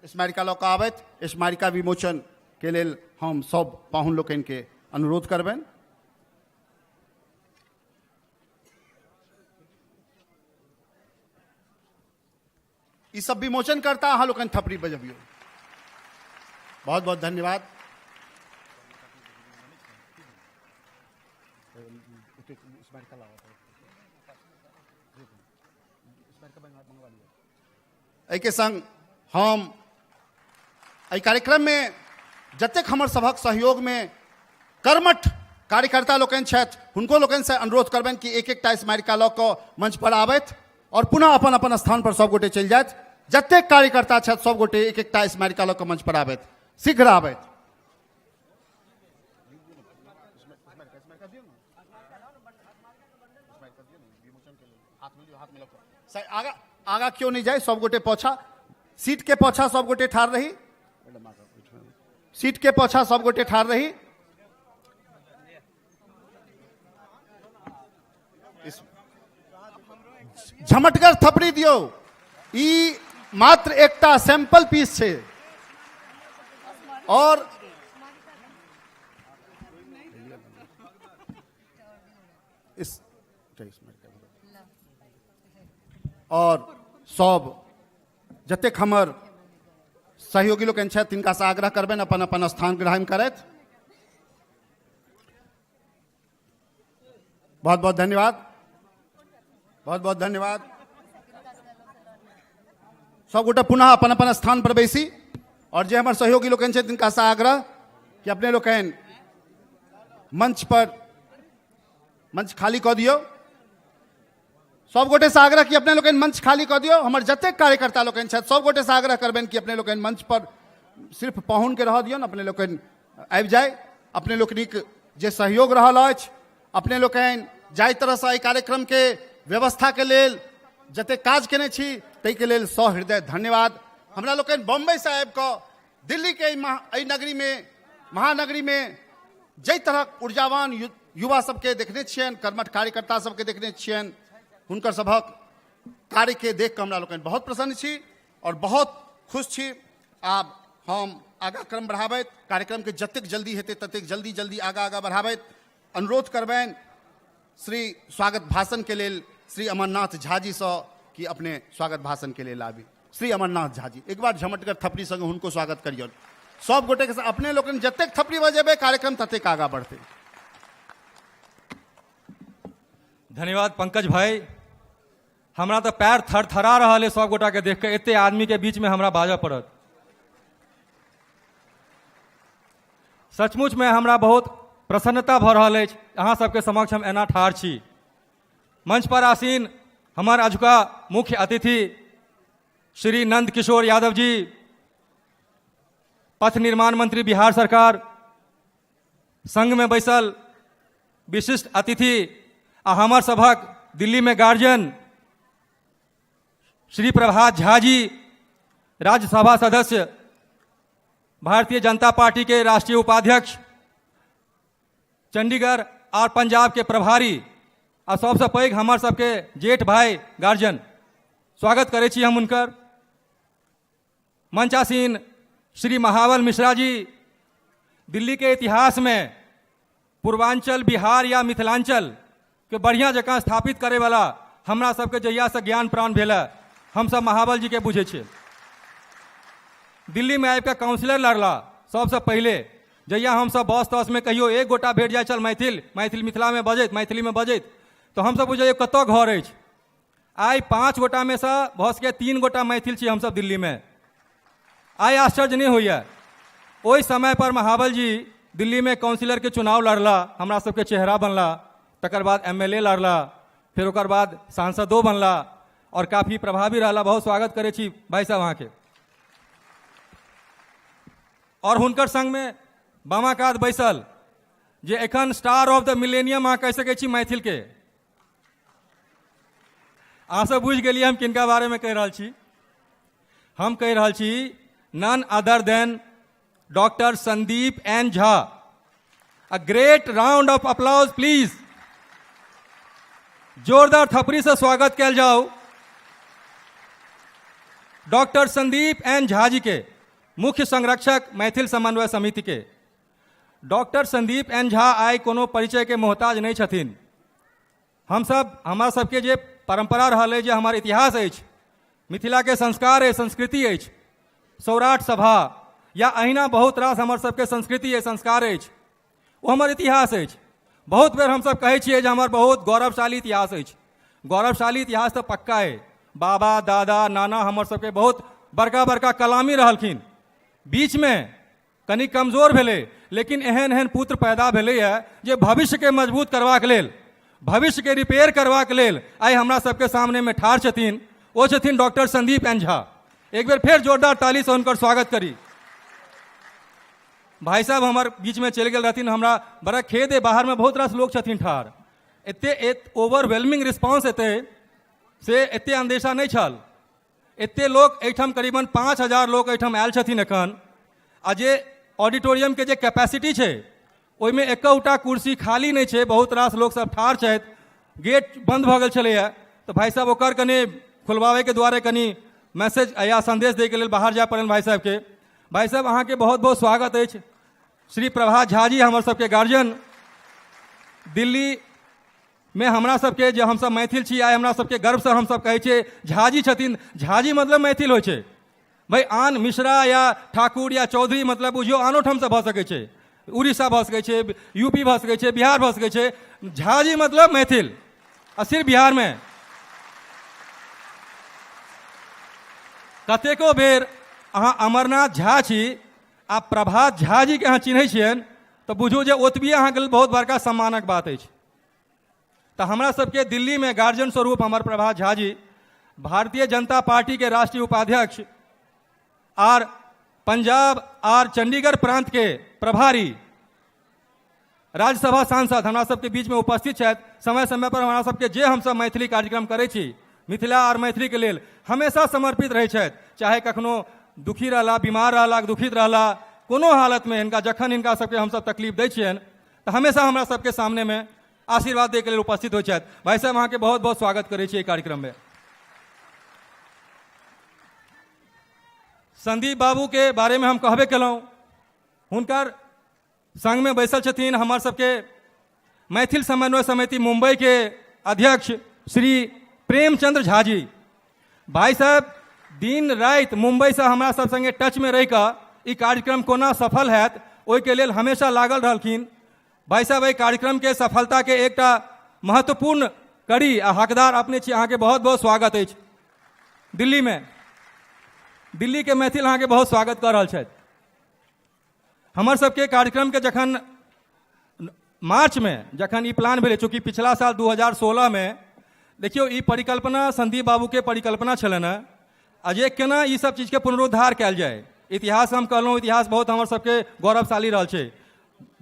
स्मारिका लऽ कऽ आबथि। स्मारिका विमोचन के लेल हम सब पाहुन लोकनिके अनुरोध करबनि। ई सब विमोचन करता, अहाँ लोकनि थपड़ी बजबियौ। बहुत बहुत धन्यवाद। एहिके संग हम एहि कार्यक्रममे जतेक हमर सभक सहयोगमे कर्मठ कार्यकर्ता लोकनि छथि हुनको लोकनिसँ अनुरोध करबनि कि एक एकटा स्मारिका लऽ कऽ मंच पर आबथि और पुनः अपन अपन स्थान पर सब गोटे चलि जाथि। जतेक कार्यकर्ता छथि सब गोटे एक एकटा स्मारिका लऽ कऽ मंच पर आबथि, शीघ्र आबथि। आगा आगा क्यों नहीं जाए, सब गोटे पोछा सीट के पोछा सब गोटे ठार रही, सीट के पोछा सब गोटे ठार रही। झमटगर थपड़ी दियौ, ई मात्र एकटा सैंपल पीस छै। और इस और सब जतेक हमर सहयोगी लोकनि छथि तिनकासँ आग्रह करबनि अपन अपन स्थान ग्रहण करथि। बहुत बहुत धन्यवाद, बहुत बहुत धन्यवाद। सब गोटे पुनः अपन अपन स्थान पर बैसी और जे हमर सहयोगी लोकनि छथि तिनकासँ आग्रह कि अपने लोकनि मंच पर मंच खाली कऽ दियौ। सब गोटे से आग्रह कि अपने लोकनि मंच खाली कऽ दियौ। हमर जतेक कार्यकर्ता लोकनि छथि, सब गोटे से आग्रह करबनि कि अपने लोकनि मंच पर सिर्फ पाहुनके रहऽ दियौन, अपने लोकनि आबि जाय। अपने लोकनिक जे सहयोग रहल अछि, अपने लोकनि जाहि तरहसँ एहि कार्यक्रमके व्यवस्थाके लेल जतेक काज केने छी, ताहिके लेल सहृदय धन्यवाद। हमरा लोकनि बम्बईसँ आबि कऽ दिल्लीके एहि नगरीमे, महानगरीमे जाहि तरहक ऊर्जावान युवा सबके देखने छियनि, कर्मठ कार्यकर्ता सबके देखने छियनि, हुनकर सभक कार्यके देख कऽ हमरा लोकनि बहुत प्रसन्न छी आओर बहुत खुश छी। आब हम आगाँ क्रम बढ़ाबैत, कार्यक्रमके जतेक जल्दी हेतै ततेक जल्दी जल्दी आगाँ आगाँ बढ़ाबैत अनुरोध करबनि श्री स्वागत भाषणके लेल श्री अमरनाथ झा जीसँ कि अपने स्वागत भाषणके लेल आबी। श्री अमरनाथ झा जी, एक बार झमटगर थपड़ी संग हुनको स्वागत करियौन। सब गोटे के अपने लोकनि जतेक थपड़ी बजेबै, कार्यक्रम ततेक आगाँ बढ़तै। धन्यवाद पंकज भाई। हमरा तऽ पैर थरथरा रहल है सब गोटा के देख के, एते आदमी के बीच में हमरा बाजऽ पड़त। सचमुच में हमरा बहुत प्रसन्नता भऽ रहल अछि, अहाँ सबके समक्ष हम एना ठाढ़ छी। मंच पर आसीन हमर अजुका मुख्य अतिथि श्री नंद किशोर यादव जी, पथ निर्माण मंत्री बिहार सरकार, संग में बैसल विशिष्ट अतिथि आ हमर सभक दिल्ली में गार्जियन श्री प्रभात झा जी, राज्यसभा सदस्य, भारतीय जनता पार्टी के राष्ट्रीय उपाध्यक्ष, चंडीगढ़ और पंजाब के प्रभारी आ सबसँ पैघ हमर सबके जेठ भाई गार्जियन, स्वागत करै छी हम हुनकर। मंचासीन श्री महाबल मिश्रा जी, दिल्ली के इतिहास में पूर्वांचल, बिहार या मिथिलांचल के बढ़िया जकाँ स्थापित करे वाला, हमरा सबके जहियासँ ज्ञान प्राण भेल है, हमसब महाबल जी के बुझै छियै। दिल्लीमे आबि कऽ काउंसिलर लड़ला सबसँ पहिले। जहिया हमसब बस तसमे कहियो एक गोटा भेट जाइ छल मैथिल, मैथिल मिथिलामे बजैत, मैथिलीमे बजैत, तऽ हमसब बुझै कतऽ घर अछि। आइ 5 गोटामे सँ भऽ सकैए 3 गोटा मैथिल छी हमसब दिल्लीमे। आइ आश्चर्य नहि होइए। ओहि समय पर महाबल जी दिल्लीमे काउंसिलरके चुनाव लड़ला, हमरा सबके चेहरा बनला, तकर बाद MLA लड़ला, फेर ओकर बाद सांसदो बनला और काफी प्रभावी रहला। बहुत स्वागत करै छी भाई साहब अहाँके। और हुनकर संगमे बामा कात बैसल जे एखन स्टार ऑफ the millennium अहाँ कहि सकै छी मैथिलके, अहाँ सब बुझि गेलियै हम किनका बारेमे कहि रहल छी। हम कहि रहल छी none other than doctor Sandeep N Jha. A great round of applause please. जोरदार थपड़ी से स्वागत कयल जाओ डॉक्टर संदीप एन झा जी के, मुख्य संरक्षक मैथिल समन्वय समिति के। डॉक्टर संदीप एन झा आइ कोनो परिचय के मोहताज नहि छथिन। हमसब, हमरा सबके जे परंपरा रहल अछि, जे हमर इतिहास अछि, मिथिला के संस्कार अछि, संस्कृति अछि, सौराठ सभा या अहिना बहुत रास हमर सबके संस्कृति अछि, संस्कार अछि, ओ हमर इतिहास अछि। बहुत बेर हमसब कहै छियै जे हमर बहुत गौरवशाली इतिहास अछि। गौरवशाली इतिहास तऽ पक्का अइ, बाबा दादा नाना हमर सबके बहुत बड़का बड़का कलामी रहलखिन, बीचमे कनि कमजोर भेलै, लेकिन एहन एहन पुत्र पैदा भेलैए जे भविष्यके मजबूत करबाक लेल, भविष्यके रिपेयर करबाक लेल आइ हमरा सबके सामनेमे ठाढ़ छथिन। ओ छथिन डॉक्टर संदीप एन झा। एक बेर फेर जोरदार तालीसँ हुनकर स्वागत करी। भाई साहब हमर बीचमे चलि गेल रहथिन, हमरा बड़ा खेद अइ, बाहरमे बहुत रास लोक छथिन ठाढ़। एते ओवरवेलमिंग रिस्पॉन्स एतै से एते अंदेशा नहि छल। एते लोक एहिठाम, करीबन 5000 लोक एहिठाम आयल छथिन एखन, आ जे ऑडिटोरियमके जे कैपेसिटी छै ओहिमे एकहुटा कुर्सी खाली नहि छै। बहुत रास लोकसब ठाढ़ छथि। गेट बन्द भऽ गेल छलैए तऽ भाइ साहब ओकर कनि खोलबाबैके दुआरे कनि मैसेज या संदेश दैके लेल बाहर जाय पड़ल भाइ साहबके। भाइ साहब, अहाँके बहुत बहुत स्वागत अछि। श्री प्रभात झा जी, हमर सबके गार्जियन, दिल्ली मे हमरा सबके, जे हमसब मैथिल छी, आइ हमरा सबके गर्वसँ हमसब कहै छियै झाजी छथिन। झाजी मतलब मैथिल होइ छै भाइ। आन मिश्रा या ठाकुर या चौधरी मतलब बुझियौ आनो ठामसँ भऽ सकै छै, उड़ीसा भऽ सकै छै, यूपी भऽ सकै छै, बिहार भऽ सकै छै। झाजी मतलब मैथिल, आ सिर्फ बिहारमे। कतेको बेर अहाँ अमरनाथ झा छी आ प्रभात झा जीके अहाँ चिन्है छियनि। तऽ बुझू जे ओतबी अहाँके लेल बहुत बड़का सम्मानक बात अछि। तऽ हमरा सबके दिल्लीमे गार्जियन स्वरूप हमर प्रभात झा जी, भारतीय जनता पार्टीके राष्ट्रीय उपाध्यक्ष आर पंजाब आर चंडीगढ़ प्रांतके प्रभारी राज्यसभा सांसद हमरा सबके बीचमे उपस्थित छथि। समय समय पर हमरा सबके जे हमसब मैथिली कार्यक्रम करै छी, मिथिला आर मैथिलीके लेल हमेशा समर्पित रहै छथि। चाहे कखनो दुखी रहला, बीमार रहला, दुखित रहला, कोनो हालतमे हिनका जखन हिनका सबके हमसब तकलीफ दै छियनि तऽ हमेशा हमरा सबके सामनेमे आशीर्वाद दैके लेल उपस्थित होइ छथि। भाइ साहब, अहाँके बहुत बहुत स्वागत करै छी एहि कार्यक्रममे। संदीप बाबूके बारेमे हम कहबे केलहुँ, हुनकर संगमे बैसल छथिन हमर सबके मैथिल समन्वय समिति मुंबईके अध्यक्ष श्री प्रेमचंद्र झा जी। भाइ साहब दिन राति मुंबईसँ हमरा सब संगे टचमे रहि कऽ ई कार्यक्रम कोना सफल हैत ओहिके लेल हमेशा लागल रहलखिन। भाइ साहब एहि कार्यक्रमके सफलताके एकटा महत्वपूर्ण कड़ी आ हकदार अपने छी, अहाँके बहुत बहुत स्वागत अछि दिल्लीमे। दिल्लीके मैथिल अहाँके बहुत स्वागत कऽ रहल छथि। हमर सबके कार्यक्रमके जखन मार्चमे जखन ई प्लान भेलै, चूँकि पिछला साल 2016 मे देखियौ ई परिकल्पना संदीप बाबूके परिकल्पना छलनि हेँ आ जे केना ई सब चीजके पुनरुद्धार कयल जाय। इतिहास हम कहलहुँ, इतिहास बहुत हमर सबके गौरवशाली रहल छै।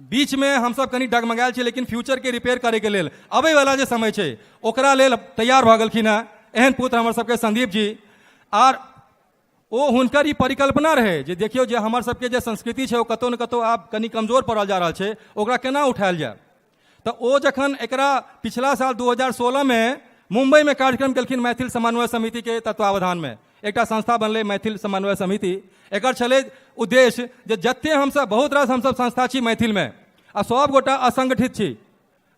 बीचमे हमसब कनि डगमगायल छी, लेकिन फ्यूचरके रिपेयर करैके लेल अबैवला जे समय छै ओकरा लेल तैयार भऽ गेलखिन हेँ एहन पुत्र हमर सबके संदीप जी। आर ओ हुनकर ई परिकल्पना रहै जे देखियौ जे हमर सबके जे संस्कृति छै ओ कतहु ने कतहु आब कनि कमजोर पड़ल जा रहल छै, ओकरा केना उठायल जाय। तऽ ओ जखन एकरा पिछला साल 2016 मे मुम्बईमे कार्यक्रम केलखिन मैथिल समन्वय समितिके तत्वावधानमे, एकटा संस्था बनलै मैथिल समन्वय समिति। एकर छलै उद्देश्य जे जते हमसब बहुत रास हमसब संस्था छी मैथिलमे आ सब गोटा असंगठित छी,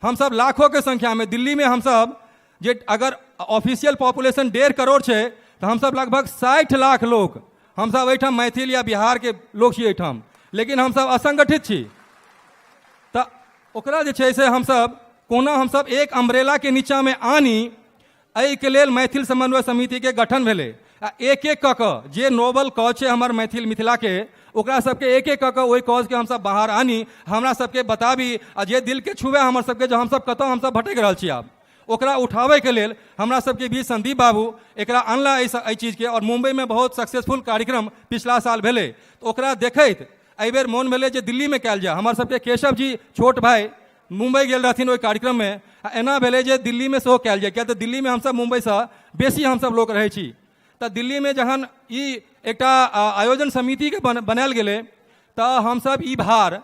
हमसब लाखोके संख्यामे दिल्लीमे हमसब जे अगर ऑफिशियल पॉपुलेशन 1.5 करोड़ छै तऽ हमसब लगभग 60 लाख लोक हमसब एहिठाम मैथिल या बिहारके लोक छी एहिठाम, लेकिन हमसब असंगठित छी। तऽ ओकरा जे छै से हमसब कोना हमसब एक अम्ब्रेलाके नीचाँमे आनी, एहिके लेल मैथिल समन्वय समितिके गठन भेलै। आ एक एक कऽ कऽ जे नोबल कॉज छै हमर मैथिल मिथिलाके, ओकरा सबके एक एक कऽ कऽ ओहि कॉजके हमसब बाहर आनी, हमरा सबके बताबी आ जे दिलके छुए हमर सबके, जे हमसब कतऽ हमसब भटकि रहल छी आब, ओकरा उठाबैके लेल हमरा सबके बीच संदीप बाबू एकरा अनला एहि चीजके। आओर मुम्बईमे बहुत सक्सेसफुल कार्यक्रम पिछला साल भेलै, तऽ ओकरा देखैत एहिबेर मोन भेलै जे दिल्लीमे कयल जाय। हमर सबके केशव जी छोट भाई मुम्बई गेल रहथिन ओहि कार्यक्रममे, आ एना भेलै जे दिल्लीमे सेहो कयल जाय, किया तऽ दिल्लीमे हमसब मुम्बईसँ बेसी हमसब लोक रहै छी। तऽ दिल्लीमे जहन ई एकटा आयोजन समितिके बनायल गेलै तऽ हमसब ई भार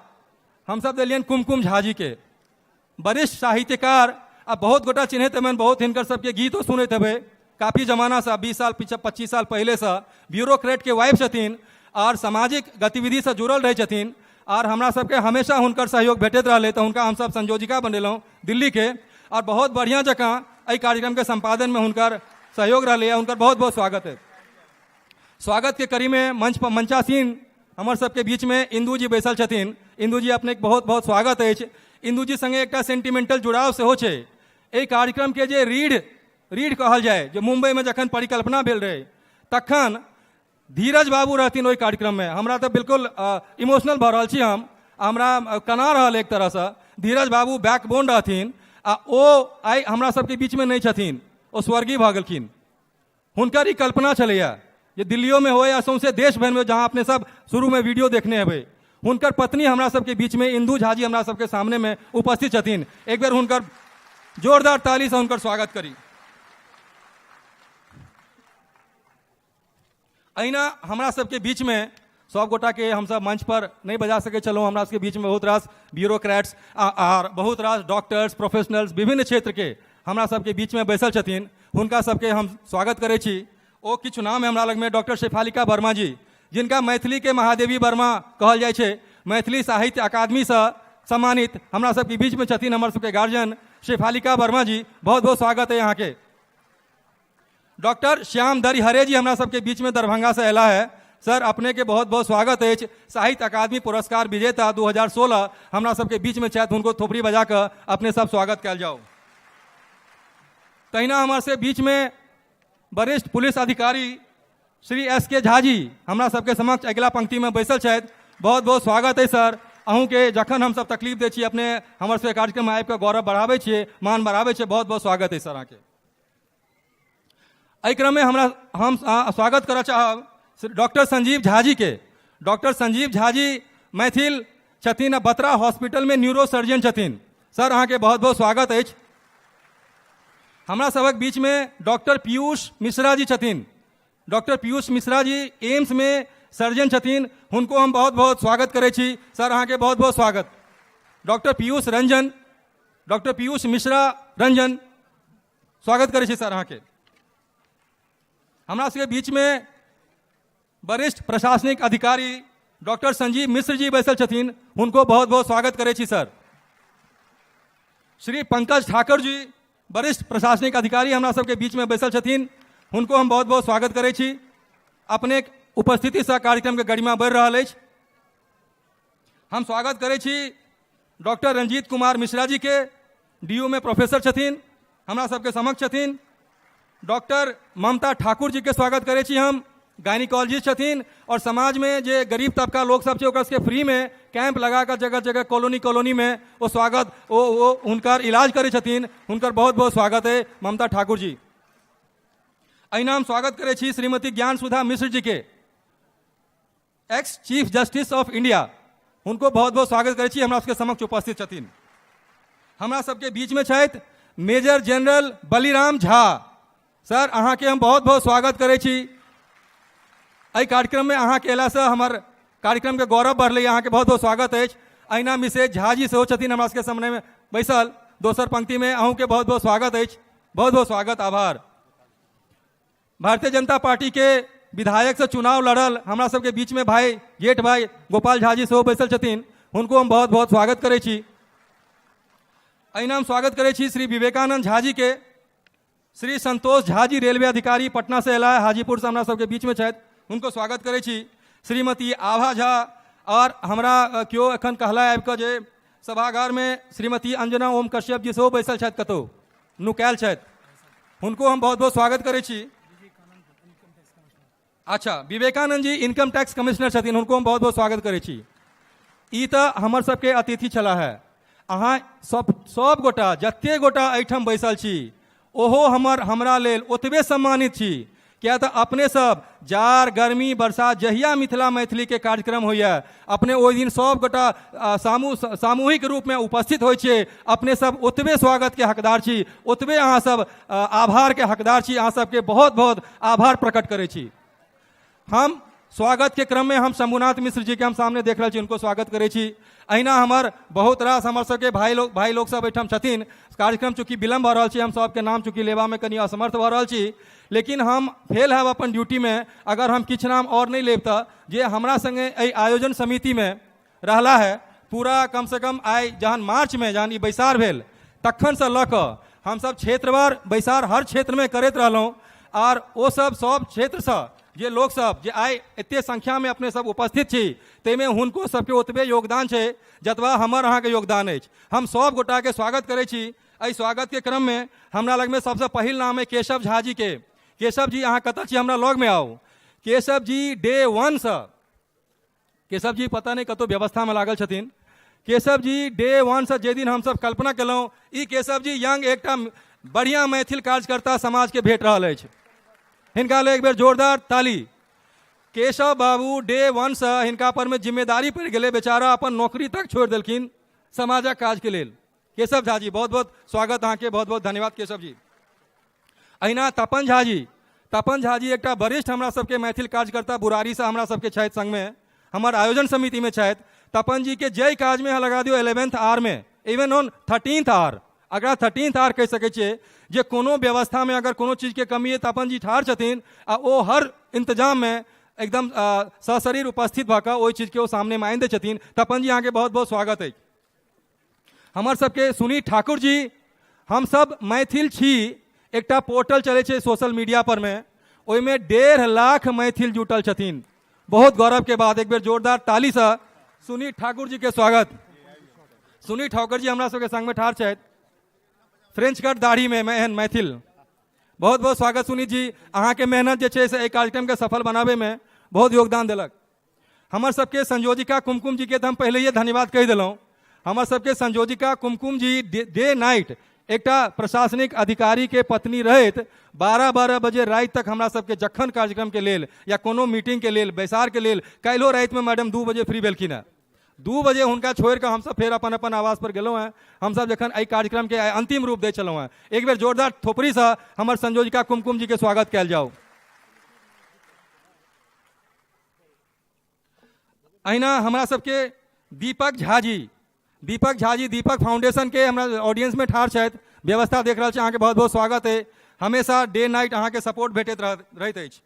हमसब देलियनि कुमकुम झा जीके, वरिष्ठ साहित्यकार आ बहुत गोटा चिन्हैत हेबनि, बहुत हिनकर सबके गीतो सुनैत हेबै काफी जमानासँ, 20 साल पीछे 25 साल पहिलेसँ ब्यूरोक्रेटके वाइफ छथिन आओर सामाजिक गतिविधिसँ जुड़ल रहै छथिन आओर हमरा सबके हमेशा हुनकर सहयोग भेटैत रहलै। तऽ हुनका हमसब संयोजिका बनेलहुँ दिल्लीके आओर बहुत बढ़िआँ जकाँ एहि कार्यक्रमके सम्पादनमे हुनकर सहयोग रहलैए। हुनकर बहुत बहुत स्वागत है। स्वागतके कड़ीमे मंच पर मंचासीन हमर सबके बीचमे इंदू जी बैसल छथिन। इंदू जी अपनेके बहुत बहुत स्वागत अछि। इंदू जी संगे एकटा सेंटिमेंटल जुड़ाव सेहो छै। एहि कार्यक्रमके जे रीढ़ कहल जाय, जे मुम्बईमे जखन परिकल्पना भेल रहै तखन धीरज बाबू रहथिन ओहि कार्यक्रममे। हमरा तऽ बिल्कुल इमोशनल भऽ रहल छी हम, हमरा कना रहल एक तरहसँ। धीरज बाबू बैकबोन रहथिन आ ओ आइ हमरा सबके बीचमे नहि छथिन, ओ स्वर्गीय भऽ गेलखिन। हुनकर ई कल्पना छलैए जे दिल्लियोमे होय या सौंसे देश भरिमे, जहाँ अपने सब शुरूमे वीडियो देखने हेबै। हुनकर पत्नी हमरा सबके बीचमे इंदू झा जी हमरा सबके सामनेमे उपस्थित छथिन। एक बेर हुनकर जोरदार तालीसँ हुनकर स्वागत करी। अहिना हमरा सबके बीचमे सब गोटाके हमसब मंच पर नहि बजा सकै छलहुँ। हमरा सबके बीचमे बहुत रास ब्यूरोक्रेट्स आर बहुत रास डॉक्टर्स, प्रोफेशनल्स विभिन्न क्षेत्रके हमरा सबके बीचमे बैसल छथिन, हुनका सबके हम स्वागत करै छी। ओ किछु नाम हमरा लगमे डॉक्टर शेफालिका वर्मा जी, जिनका मैथिलीके महादेवी वर्मा कहल जाइ छै, मैथिली साहित्य अकादमीसँ सम्मानित हमरा सबके बीचमे छथिन हमर सबके गार्जियन शेफालिका वर्मा जी, बहुत बहुत स्वागत है अहाँके। डॉक्टर श्याम दरिहरे जी हमरा सबके बीचमे दरभंगासँ अयला है। सर अपने के बहुत बहुत स्वागत अछि। साहित्य अकादमी पुरस्कार विजेता 2016 हमरा सबके बीचमे छथि, हुनको थोपड़ी बजा कऽ अपने सब स्वागत कयल जाउ। तहिना हमर से बीचमे वरिष्ठ पुलिस अधिकारी श्री एस के झा जी हमरा सबके समक्ष अगिला पंक्तिमे बैसल छथि, बहुत बहुत स्वागत है सर। अहूँके जखन हमसब तकलीफ दै छी अपने हमर सबके कार्यक्रममे आबि कऽ गौरव बढ़ाबै छियै, मान बढ़ाबै छियै। बहुत बहुत स्वागत अछि सर अहाँके। एहि क्रममे हम स्वागत करऽ चाहब डॉक्टर संजीव झा जी के। डॉक्टर संजीव झा जी मैथिल छथिन आ बत्रा हॉस्पिटलमे न्यूरो सर्जन छथिन। सर अहाँके बहुत बहुत स्वागत अछि। हमरा सभक बीचमे डॉक्टर पीयूष मिश्रा जी छथिन। डॉक्टर पीयूष मिश्रा जी एम्स में सर्जन छथिन, हुनको हम बहुत बहुत स्वागत करै छी। सर अहाँके बहुत बहुत स्वागत। डॉक्टर पीयूष रंजन, डॉक्टर पीयूष मिश्रा रंजन, स्वागत करै छी सर अहाँके। हमरा सबके बीचमे वरिष्ठ प्रशासनिक अधिकारी डॉक्टर संजीव मिश्र जी बैसल छथिन, हुनको बहुत बहुत स्वागत करै छी सर। श्री पंकज ठाकुर जी वरिष्ठ प्रशासनिक अधिकारी हमरा सबके बीचमे बैसल छथिन, हुनको हम बहुत बहुत स्वागत करै छी। अपनेक उपस्थितिसँ कार्यक्रमके गरिमा बढ़ि रहल अछि। हम स्वागत करै छी डॉक्टर रंजीत कुमार मिश्रा जी के, डी यू में प्रोफेसर छथिन, हमरा सबके समक्ष छथिन। डॉक्टर ममता ठाकुर जी के स्वागत करै छी हम, गायनिकोलॉजिस्ट छथिन और समाज में जे गरीब तबका लोग सब छै ओकरा सबके फ्री में कैंप लगा कऽ जगह जगह कॉलोनी कॉलोनी में ओ स्वागत ओ ओ हुनकर इलाज करै छथिन, हुनकर बहुत बहुत स्वागत है ममता ठाकुर जी। एहिना हम स्वागत करै छी श्रीमती ज्ञान सुधा मिश्र जी के, ex chief justice of India, हुनको बहुत बहुत स्वागत करै छी, हमरा सबके समक्ष उपस्थित छथिन। हमरा सबके बीचमे छथि major general Baliram Jha sir, अहाँके हम बहुत बहुत स्वागत करै छी। एहि कार्यक्रममे अहाँके अयलासँ हमर कार्यक्रमके गौरव बढ़लै, अहाँके बहुत बहुत स्वागत अछि। अहिना मिसेज झा जी सेहो छथिन हमरा सबके सामनेमे बैसल दोसर पंक्तिमे, अहूँके बहुत बहुत स्वागत अछि, बहुत बहुत स्वागत, आभार। भारतीय जनता पार्टी के विधायक से चुनाव लड़ल हमरा सबके बीच में भाई जेठ भाई गोपाल झा जी सेहो बैसल छथिन, हुनको हम बहुत बहुत स्वागत करै छी। एहिना हम स्वागत करै छी श्री विवेकानंद झा जी के, श्री संतोष झा जी रेलवे अधिकारी पटना से अयला, हाजीपुर से हमरा सबके बीच में छथि, हुनको स्वागत करै छी। श्रीमती आभा झा और हमरा केओ एखन कहला आबि कऽ जे सभागार में श्रीमती अंजना ओम कश्यप जी सेहो बैसल छथि, कतहु नुकायल छथि, हुनको हम बहुत बहुत स्वागत करै छी। अच्छा, Vivekananda ji income tax commissioner छथिन, हुनको हम बहुत बहुत स्वागत करै छी। ई तऽ हमर सबके अतिथि छलाह है। अहाँ सब गोटा जते गोटा एहिठाम बैसल छी ओहो हमरा लेल ओतबे सम्मानित छी, किया तऽ अपने सब जाड़ गर्मी बरसात जहिया मिथिला मैथिलीके कार्यक्रम होइए अपने ओहि दिन सब गोटा सामूहिक रूपमे उपस्थित होइ छियै। अपने सब ओतबे स्वागतके हकदार छी, ओतबे अहाँ सब आभारके हकदार छी। अहाँ सबके बहुत बहुत आभार प्रकट करै छी। हम स्वागत के क्रम में हम शंभुनाथ मिश्र जी के हम सामने देख रहल छी, उनको स्वागत करै छी। अहिना हमर बहुत रास हमर सबके भाई लोग सब एहिठाम छथिन। कार्यक्रम चूँकि विलम्ब भऽ रहल छै, हम सबके नाम चूँकि लेबामे कनि असमर्थ भऽ रहल छी, लेकिन हम फेल हैब अपन ड्यूटीमे अगर हम किछु नाम आओर नहि लेब तऽ। जे हमरा सङ्गे एहि आयोजन समितिमे रहला है पूरा कम से कम आइ जहन मार्चमे जहन ई बैसार भेल तखनसँ लऽ कऽ हमसब क्षेत्रवार बैसार हर क्षेत्रमे करैत रहलहुँ, आर ओ सब सब क्षेत्रसँ जे लोकसब जे आइ एते संख्यामे अपने सब उपस्थित छी ताहिमे हुनको सबके ओतबे योगदान छै जतबा हमर अहाँके योगदान अछि। हम सब गोटाके स्वागत करै छी। एहि स्वागतके क्रममे हमरा लगमे सबसँ पहिल नाम अइ केशव झा जीके। केशव जी अहाँ कतऽ छी, हमरा लगमे आउ। केशव जी डे वनसँ, केशव जी पता नहि कतहु व्यवस्थामे लागल छथिन, केशव जी डे वनसँ जे दिन हमसब कल्पना केलहुँ ई केशव जी यंग एकटा बढ़िआँ मैथिल कार्यकर्ता समाजके भेट रहल अछि, हिनका लेल एक बेर जोरदार ताली। केशव बाबू डे वनसँ हिनका परमे जिम्मेदारी पड़ि गेलै, बेचारा अपन नौकरी तक छोड़ि देलखिन समाजक काजके लेल। केशव झा जी बहुत बहुत स्वागत अहाँके, बहुत बहुत धन्यवाद केशव जी। अहिना तपन झा जी, तपन झा जी एकटा वरिष्ठ हमरा सबके मैथिल कार्यकर्ता बुरारीसँ हमरा सबके छथि, संगमे हमर आयोजन समितिमे छथि। तपन जी के जाहि काजमे अहाँ लगा दियौ 11th R मे, इवन ऑन 13th आर, अगला 13th आर कहि सकै छियै जे कोनो व्यवस्थामे अगर कोनो चीजके कमी अइ तपन जी ठाढ़ छथिन आ ओ हर इंतजाममे एकदम सशरीर उपस्थित भऽ कऽ ओहि चीजके ओ सामनेमे आनि दै छथिन। तपन जी अहाँके बहुत बहुत स्वागत अछि। हमर सबके सुनील ठाकुर जी, हम सब मैथिल छी, एकटा पोर्टल चलै छै सोशल मीडिया पर में, ओहिमे 1.5 लाख मैथिल जुटल छथिन। बहुत गौरव के बात, एक बेर जोरदार ताली से सुनील ठाकुर जी के स्वागत। सुनील ठाकुर जी हमरा सबके संग में ठाढ़ छथि, फ्रेंच कट दाढ़ी में एहन मैथिल। बहुत बहुत स्वागत सुनील जी, अहाँके मेहनत जे छै से एहि कार्यक्रम के सफल बनाबे में बहुत योगदान देलक। हमर सबके संयोजिका कुमकुम जी के तऽ हम पहिलैये धन्यवाद कहि देलहुँ। हमर सबके संयोजिका कुमकुम जी डे नाइट एकटा प्रशासनिक अधिकारी के पत्नी रहैत 12-12 बजे राति तक हमरा सबके जखन कार्यक्रम के लेल या कोनो मीटिंग के लेल, बैसार के लेल, काल्हिओ रातिमे मैडम 2 बजे फ्री भेलखिन हेँ। 2 बजे हुनका छोड़िकऽ हमसब फेर अपन अपन आवास पर गेलहुँ हेँ। हमसब जखन एहि कार्यक्रम के अंतिम रूप दै छलहुँ हेँ, एक बेर जोरदार थोपड़ीसँ हमर संयोजिका कुमकुम जी के स्वागत कयल जाउ। अहिना हमरा सबके दीपक झा जी, दीपक झा जी दीपक फाउंडेशन के हमरा ऑडियंस में ठाढ़ छथि, व्यवस्था देख रहल छी, अहाँके बहुत बहुत स्वागत है। हमेशा डे नाइट अहाँके सपोर्ट भेटैत रहैत अछि।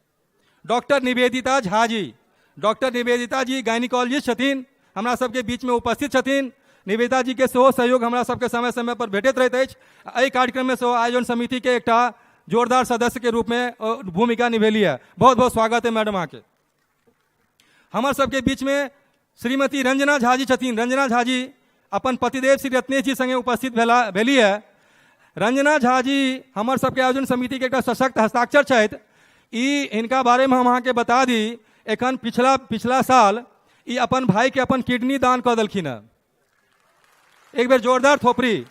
डॉक्टर निवेदिता झा जी, डॉक्टर निवेदिता जी गायनिकोलॉजिस्ट छथिन, हमरा सबके बीच में उपस्थित छथिन। निवेदिता जी के सेहो सहयोग हमरा सबके समय समय पर भेटैत रहैत अछि। एहि कार्यक्रम में सेहो आयोजन समिति के एकटा जोरदार सदस्य के रूप में भूमिका निभेली है। बहुत बहुत स्वागत है मैडम अहाँके। हमर सबके बीच में श्रीमती रंजना झा जी छथिन। रंजना झा जी अपन पतिदेव श्री रत्नेश जी संगे उपस्थित भेली है। रंजना झा जी हमर सबके आयोजन समिति के एकटा सशक्त हस्ताक्षर छथि। ई हिनका बारे में हम अहाँके बता दी, एखन पिछला साल ई अपन भाई के अपन किडनी दान कऽ देलखिन हँ। एक बेर जोरदार थोपड़ी।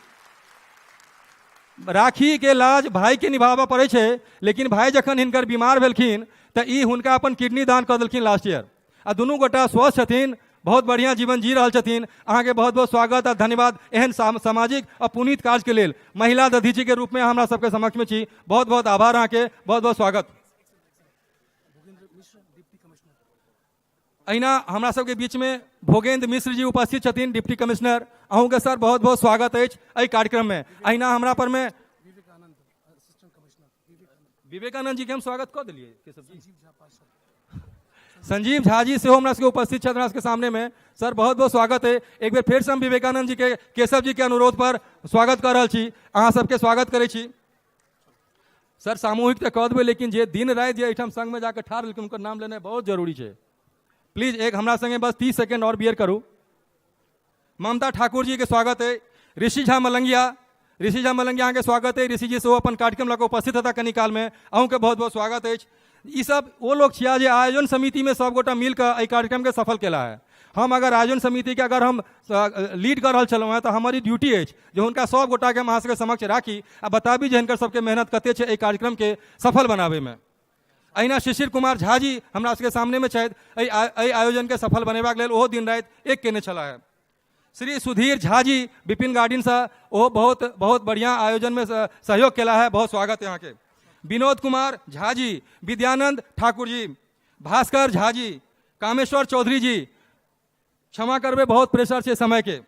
राखी के लाज भाई के निभाबऽ पड़ै छै, लेकिन भाई जखन हिनकर बीमार भेलखिन तऽ ई हुनका अपन किडनी दान कऽ देलखिन लास्ट ईयर। आ दुनू गोटा स्वस्थ छथिन, बहुत बढ़िआँ जीवन जी रहल छथिन। अहाँके बहुत बहुत स्वागत आ धन्यवाद एहन सामाजिक आ पुनीत काजके लेल। महिला दधीची के रूपमे हमरा सबके समक्षमे छी, बहुत बहुत आभार अहाँके, बहुत बहुत स्वागत। अहिना हमरा सबके बीचमे भोगेंद्र मिश्र जी उपस्थित छथिन, डिप्टी कमिश्नर। अहूँके सर बहुत बहुत स्वागत अछि एहि कार्यक्रममे। अहिना हमरा परमे विवेकानंद जी के हम स्वागत कऽ देलियै। केशव जी, संजीव झा जी सेहो हमरा सबके उपस्थित छथि हमरा सबके सामने में। सर बहुत बहुत स्वागत है। एक बेर फेर से हम विवेकानंद जी के, केशव जी के अनुरोध पर स्वागत कऽ रहल छी। अहाँ सबके स्वागत करै छी सर। सामूहिक तऽ कऽ देबै, लेकिन जे दिन राति जे एहिठाम संगमे जाकऽ ठाढ़ भेलखिन हुनकर नाम लेनाइ बहुत जरूरी छै। प्लीज एक हमरा संगे बस 30 सेकेंड आओर बियर करू। ममता ठाकुर जी के स्वागत है। ऋषि झा मलंगिया, ऋषि झा मलंगिया अहाँके स्वागत है। ऋषि जी सेहो अपन कार्यक्रम लऽ कऽ उपस्थित हेता कनी कालमे, अहूँके बहुत बहुत स्वागत अछि। ई सब ओ लोक छिया जे आयोजन समितिमे सबगोटा मिलकऽ एहि कार्यक्रमके सफल केला है। हम अगर आयोजन समितिके अगर हम लीड कऽ रहल छलहुँ हेँ तऽ हमर ई ड्यूटी अछि जे हुनका सब गोटाके हम अहाँ सबके समक्ष राखी आ बताबी जे हिनकर सबके मेहनत कते छै एहि कार्यक्रमके सफल बनाबैमे। अहिना शिशिर कुमार झा जी हमरा सबके सामनेमे छथि, एहि आयोजनके सफल बनेबाक लेल ओहो दिन राति एक केने छलाह हेँ। श्री सुधीर झा जी विपिन गार्डनसँ ओहो बहुत बहुत बढ़िआँ आयोजनमे सहयोग केला है, बहुत स्वागत है अहाँके। विनोद कुमार झा जी, विद्यानंद ठाकुर जी, भास्कर झा जी, कामेश्वर चौधरी जी, क्षमा करबै बहुत प्रेशर छै समयके।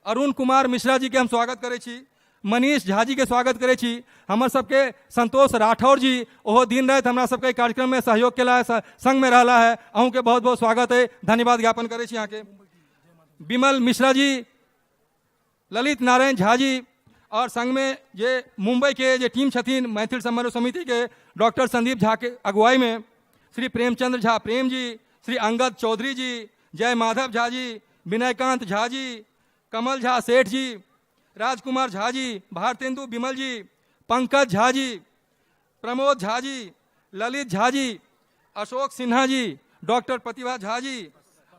अरुण कुमार मिश्रा जी के हम स्वागत करै छी, मनीष झा जी के स्वागत करै छी। हमर सबके संतोष राठौर जी ओहो दिन राति हमरा सबके कार्यक्रममे सहयोग केला है, संगमे रहला है, अहूँके बहुत बहुत स्वागत है, धन्यवाद ज्ञापन करै छी अहाँके। विमल मिश्रा जी, ललित नारायण झा जी और संगमे जे मुंबई के जे टीम छथिन मैथिल समारोह समिति के डॉक्टर संदीप झा के अगुवाई में श्री प्रेमचंद्र झा प्रेम जी, श्री अंगद चौधरी जी, जय माधव झा जी, विनयकांत झा जी, कमल झा सेठ जी, राजकुमार झा जी, भारतेंदु विमल जी, पंकज झा जी, प्रमोद झा जी, ललित झा जी, अशोक सिन्हा जी, डॉक्टर प्रतिभा झा जी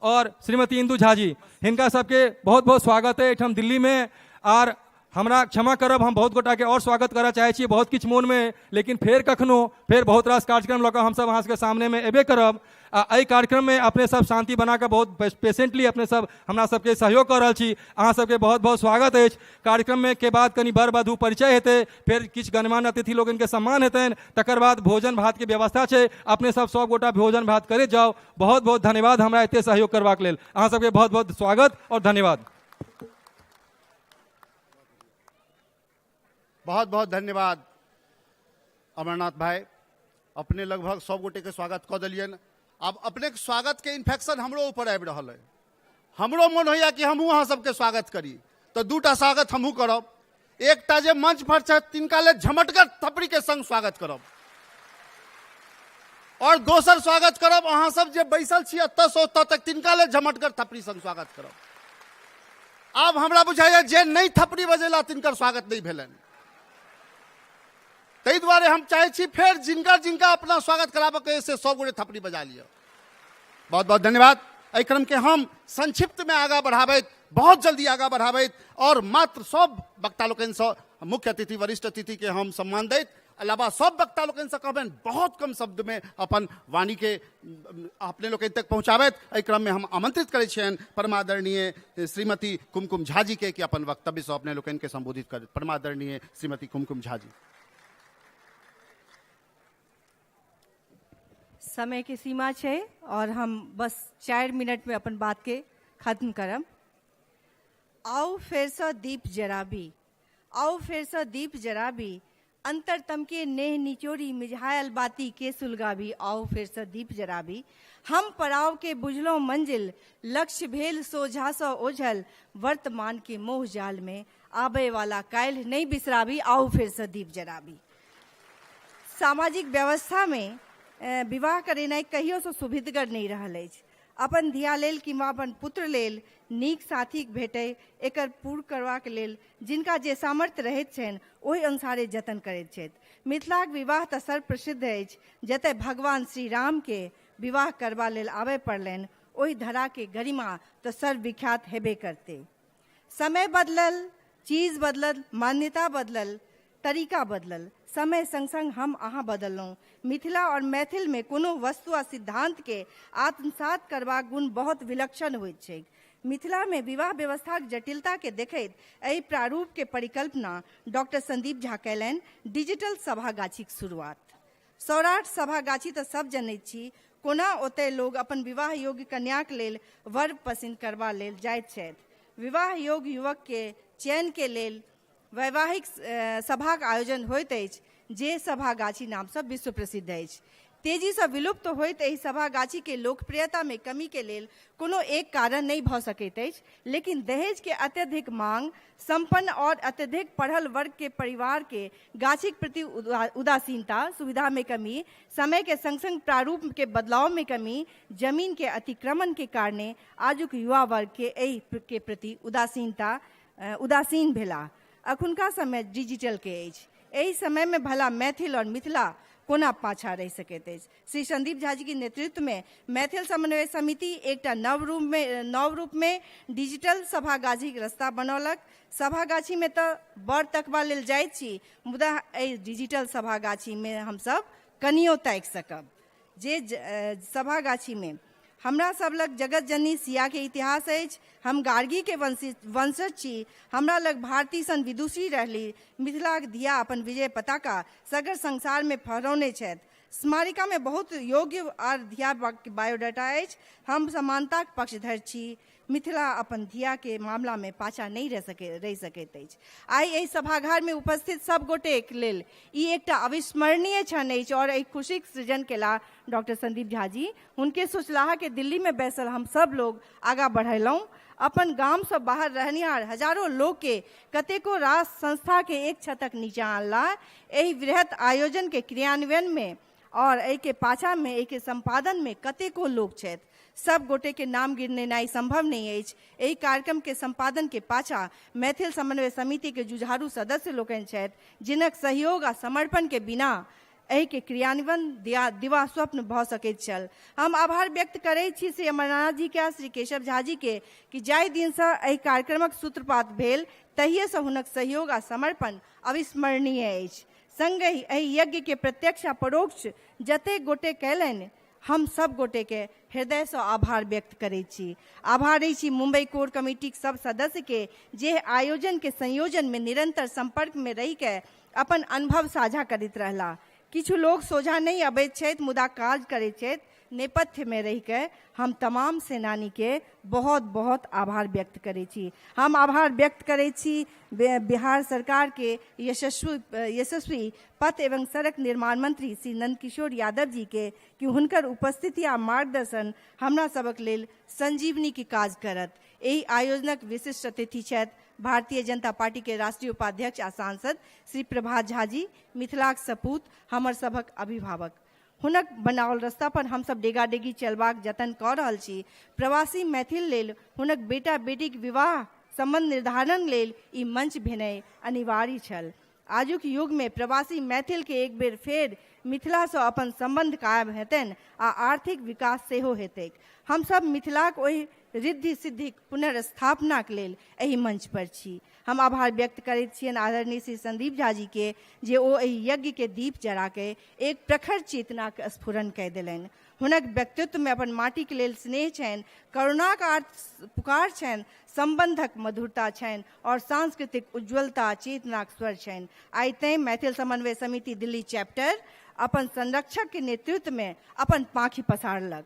और श्रीमती इंदु झा जी, हिनका सबके बहुत बहुत स्वागत है एहिठाम दिल्ली में। आर हमरा क्षमा करब, हम बहुत गोटाके और स्वागत करऽ चाहै छी, बहुत किछु मोनमे, लेकिन फेर कखनो फेर बहुत रास कार्यक्रम लऽ कऽ हमसब अहाँ सबके सामनेमे एबे करब। आ एहि कार्यक्रममे अपने सब शांति बना कऽ बहुत पेशेंटली अपने सब हमरा सबके सहयोग कऽ रहल छी, अहाँ सबके बहुत बहुत स्वागत अछि। कार्यक्रममे के बाद कनि वर वधू परिचय हेतै, फेर किछु गणमान्य अतिथि लोकनिके सम्मान हेतनि, तकर बाद भोजन भातके व्यवस्था छै, अपने सब सब गोटा भोजन भात करैत जाउ। बहुत बहुत धन्यवाद हमरा एते सहयोग करबाक लेल, अहाँ सबके बहुत बहुत स्वागत और धन्यवाद। बहुत बहुत धन्यवाद अमरनाथ भाई, अपने लगभग सब गोटे के स्वागत कऽ देलियनि। आब अपने के स्वागत के इन्फेक्शन हमरो ऊपर आबि रहल है, हमरो मन होइया कि हमहूँ अहाँ सबके स्वागत करी, तऽ दूटा स्वागत हमहूँ करब। एकटा जे मंच पर छथि तिनका लेल झमटगर थपड़ी के संग स्वागत करब, और दोसर स्वागत करब अहाँ सब जे बैसल छी एतऽ से ओतऽ तक, तिनका लेल झमटगर थपड़ी संग स्वागत करब। आब हमरा बुझाइया जे नहि थपड़ी बजेला तिनकर स्वागत नहि भेलनि, ताहि दुआरे हम चाहै छी फेर जिनका जिनका अपना स्वागत कराबऽ के से सब गोटे थपड़ी बजा लिअ। बहुत बहुत धन्यवाद। एहि क्रमके हम संक्षिप्तमे आगाँ बढ़ाबैत, बहुत जल्दी आगाँ बढ़ाबैत आओर मात्र सब वक्ता लोकनिसँ, मुख्य अतिथि वरिष्ठ अतिथिके हम सम्मान दैत, अलावा सब वक्ता लोकनिसँ कहबनि बहुत कम शब्दमे अपन वाणीके अपने लोकनि तक पहुँचाबैत। एहि क्रममे हम आमंत्रित करै छियनि परमादरणीय श्रीमती कुमकुम झा जी के कि अपन वक्तव्यसँ अपने लोकनिके संबोधित करैत। परमादरणीय श्रीमती कुमकुम झा जी। समय के सीमा छै और हम बस 4 मिनट में अपन बात के खत्म करब। आउ फेरसँ दीप जराबी, आउ फेरसँ दीप जराबी, अंतरतम के नेह निचोरी मिझायल बाती के सुलगाबी, आउ फेरसँ दीप जराबी। हम पड़ाव के बुझलहुँ मंजिल, लक्ष्य भेल सोझासँ ओझल, वर्तमान के मोह जाल में आबे वाला काल्हि नहि बिसराबी, आउ फेरसँ दीप जराबी। सामाजिक व्यवस्थामे विवाह करेनाइ कहियोसँ सुविधगर नहि रहल अछि। अपन धिया लेल किंवा अपन पुत्र लेल नीक साथी भेटै, एकर पूर करबाक लेल जिनका जे सामर्थ्य रहैत छनि ओहि अनुसारे जतन करैत छथि। मिथिलाक विवाह तऽ सर्वप्रसिद्ध अछि, जतय भगवान श्री रामके विवाह करबा लेल आबय पड़लनि, ओहि धराके गरिमा तऽ सर्वविख्यात हेबे करतै। समय बदलल, चीज बदलल, मान्यता बदलल, तरीका बदलल, समय संग संग हम अहाँ बदललहुँ। मिथिला और मैथिल में कोनो वस्तु आ सिद्धांत के आत्मसात करबाक गुण बहुत विलक्षण होइत छैक। मिथिला में विवाह व्यवस्थाक जटिलता के देखैत एहि प्रारूप के परिकल्पना डॉक्टर संदीप झा कयलनि। डिजिटल सभागाछीक शुरुआत। सौराठ सभागाछी तऽ सब जनैत छी, कोना ओतय लोग अपन विवाह योग्य कन्याक लेल वर पसिन करबा लेल जाइत छथि। विवाह योग्य युवक के चयन के लेल वैवाहिक सभाक आयोजन होइत अछि, जे सभागाछी नामसँ विश्व प्रसिद्ध अछि। तेजीसँ विलुप्त होइत एहि सभागाछीके लोकप्रियतामे कमीके लेल कोनो एक कारण नहि भऽ सकैत अछि, लेकिन दहेजके अत्यधिक मांग, संपन्न और अत्यधिक पढ़ल वर्गके परिवारके गाछीक प्रति उदासीनता, सुविधामे कमी, समयके संग-संग प्रारूपके बदलावमे कमी, जमीनके अतिक्रमणके कारणे आजुक युवा वर्गके एहि के प्रति उदासीनता उदासीन भेलाह। अखुनका समय डिजिटल के अछि। एहि समय में भला मैथिल और मिथिला कोना पाछा रहि सकैत अछि। श्री संदीप झा जी के नेतृत्व में मैथिल समन्वय समिति एकटा नव रूप में डिजिटल सभागाछीक रास्ता बनौलक। सभागाछी में तऽ बर तकबा लेल जाइत छी, मुदा एहि डिजिटल सभागाछी में हमसब कनियो ताकि सकब। जे सभागाछी में हमरा सब लग जगत जननी सिया के इतिहास अछि, हम गार्गी के वंशज छी, हमरा लग भारती सन विदुषी रहली, मिथिलाक धिया अपन विजय पताका सगर संसार में फहरौने छथि। स्मारिका में बहुत योग्य आर धिया बायोडाटा अछि। हम समानताक पक्षधर छी। मिथिला अपन धिया के मामला में पाछा नहीं रहि सकैत अछि। आइ एहि सभागार में उपस्थित सब गोटेक लेल ई एकटा अविस्मरणीय क्षण अछि और एहि खुशीक सृजन केला डॉक्टर संदीप झा जी। हुनके सोचलाहा के दिल्ली में बैसल हम सब लोग आगा बढ़ेलहुँ। अपन गाम से बाहर रहनिहार हजारों लोग के कतेको रास संस्था के एक छतक नीचा आनला। एहि वृहत आयोजन के क्रियान्वयन में और एहि के पाछा में एहि के संपादन में कतेको लोग छथि। सब गोटे के नाम गिनेनाइ संभव नहीं अछि। एहि कार्यक्रम के संपादन के पाछा मैथिल समन्वय समिति के जुझारू सदस्य लोकनि छथि, जिनक सहयोग आ समर्पण के बिना एहि के क्रियान्वयन दिवा स्वप्न भऽ सकैत छल। हम आभार व्यक्त करैत छी श्री अमरनाथ जी के आ श्री केशव झा जी के कि जाहि दिनसँ एहि कार्यक्रमक सूत्रपात भेल तहिएसँ हुनक सहयोग आ समर्पण अविस्मरणीय अछि। संगहि एहि यज्ञ के प्रत्यक्ष आ परोक्ष जतेक गोटे कयलनि, हम सब गोटे के हृदयसँ आभार व्यक्त करैत छी। आभारी छी मुंबई कोर कमिटीक सब सदस्य के जे आयोजन के संयोजन में निरंतर संपर्क में रहि के अपन अनुभव साझा करैत रहला। किछु लोग सोझा नहि अबैत छथि मुदा काज करैत छथि नेपथ्य में रहि के। हम तमाम सेनानी के बहुत बहुत आभार व्यक्त करै छी। हम आभार व्यक्त करै छी बिहार सरकार के यशस्वी पथ एवं सड़क निर्माण मंत्री श्री नंदकिशोर यादव जी के कि हुनकर उपस्थिति आ मार्गदर्शन हमरा सबक लेल संजीवनी के काज करत। एहि आयोजनक विशिष्ट अतिथि छथि भारतीय जनता पार्टी के राष्ट्रीय उपाध्यक्ष आ सांसद श्री प्रभात झा जी, मिथिलाक सपूत, हमर सभक अभिभावक। हुनक बनाओल रास्ता पर हमसब डेगा-डेगी चलबाक जतन कऽ रहल छी। प्रवासी मैथिल लेल हुनक बेटा-बेटीक विवाह संबंध निर्धारण लेल ई मंच भेनाइ अनिवार्य छल। आजुक युगमे प्रवासी मैथिलके एक बेर फेर मिथिलासँ अपन सम्बन्ध कायम हेतनि आ आर्थिक विकास सेहो हेतैक। हमसभ मिथिलाक ओहि रिद्धि सिद्धिक पुनर्स्थापनाक लेल एहि मंच पर छी। हम आभार व्यक्त करैत छियनि आदरणीय श्री संदीप झा जी के जे ओ एहि यज्ञ के दीप जरा के एक प्रखर चेतनाक स्फुरन कय देलनि। हुनक व्यक्तित्व में अपन माटी के लेल स्नेह छनि, करुणाक आर्त पुकार छनि, संबंधक मधुरता छनि और सांस्कृतिक उज्ज्वलता चेतनाक स्वर छनि। आइ तैं मैथिल समन्वय समिति दिल्ली चैप्टर अपन संरक्षक के नेतृत्व में अपन पाँखि पसारलक।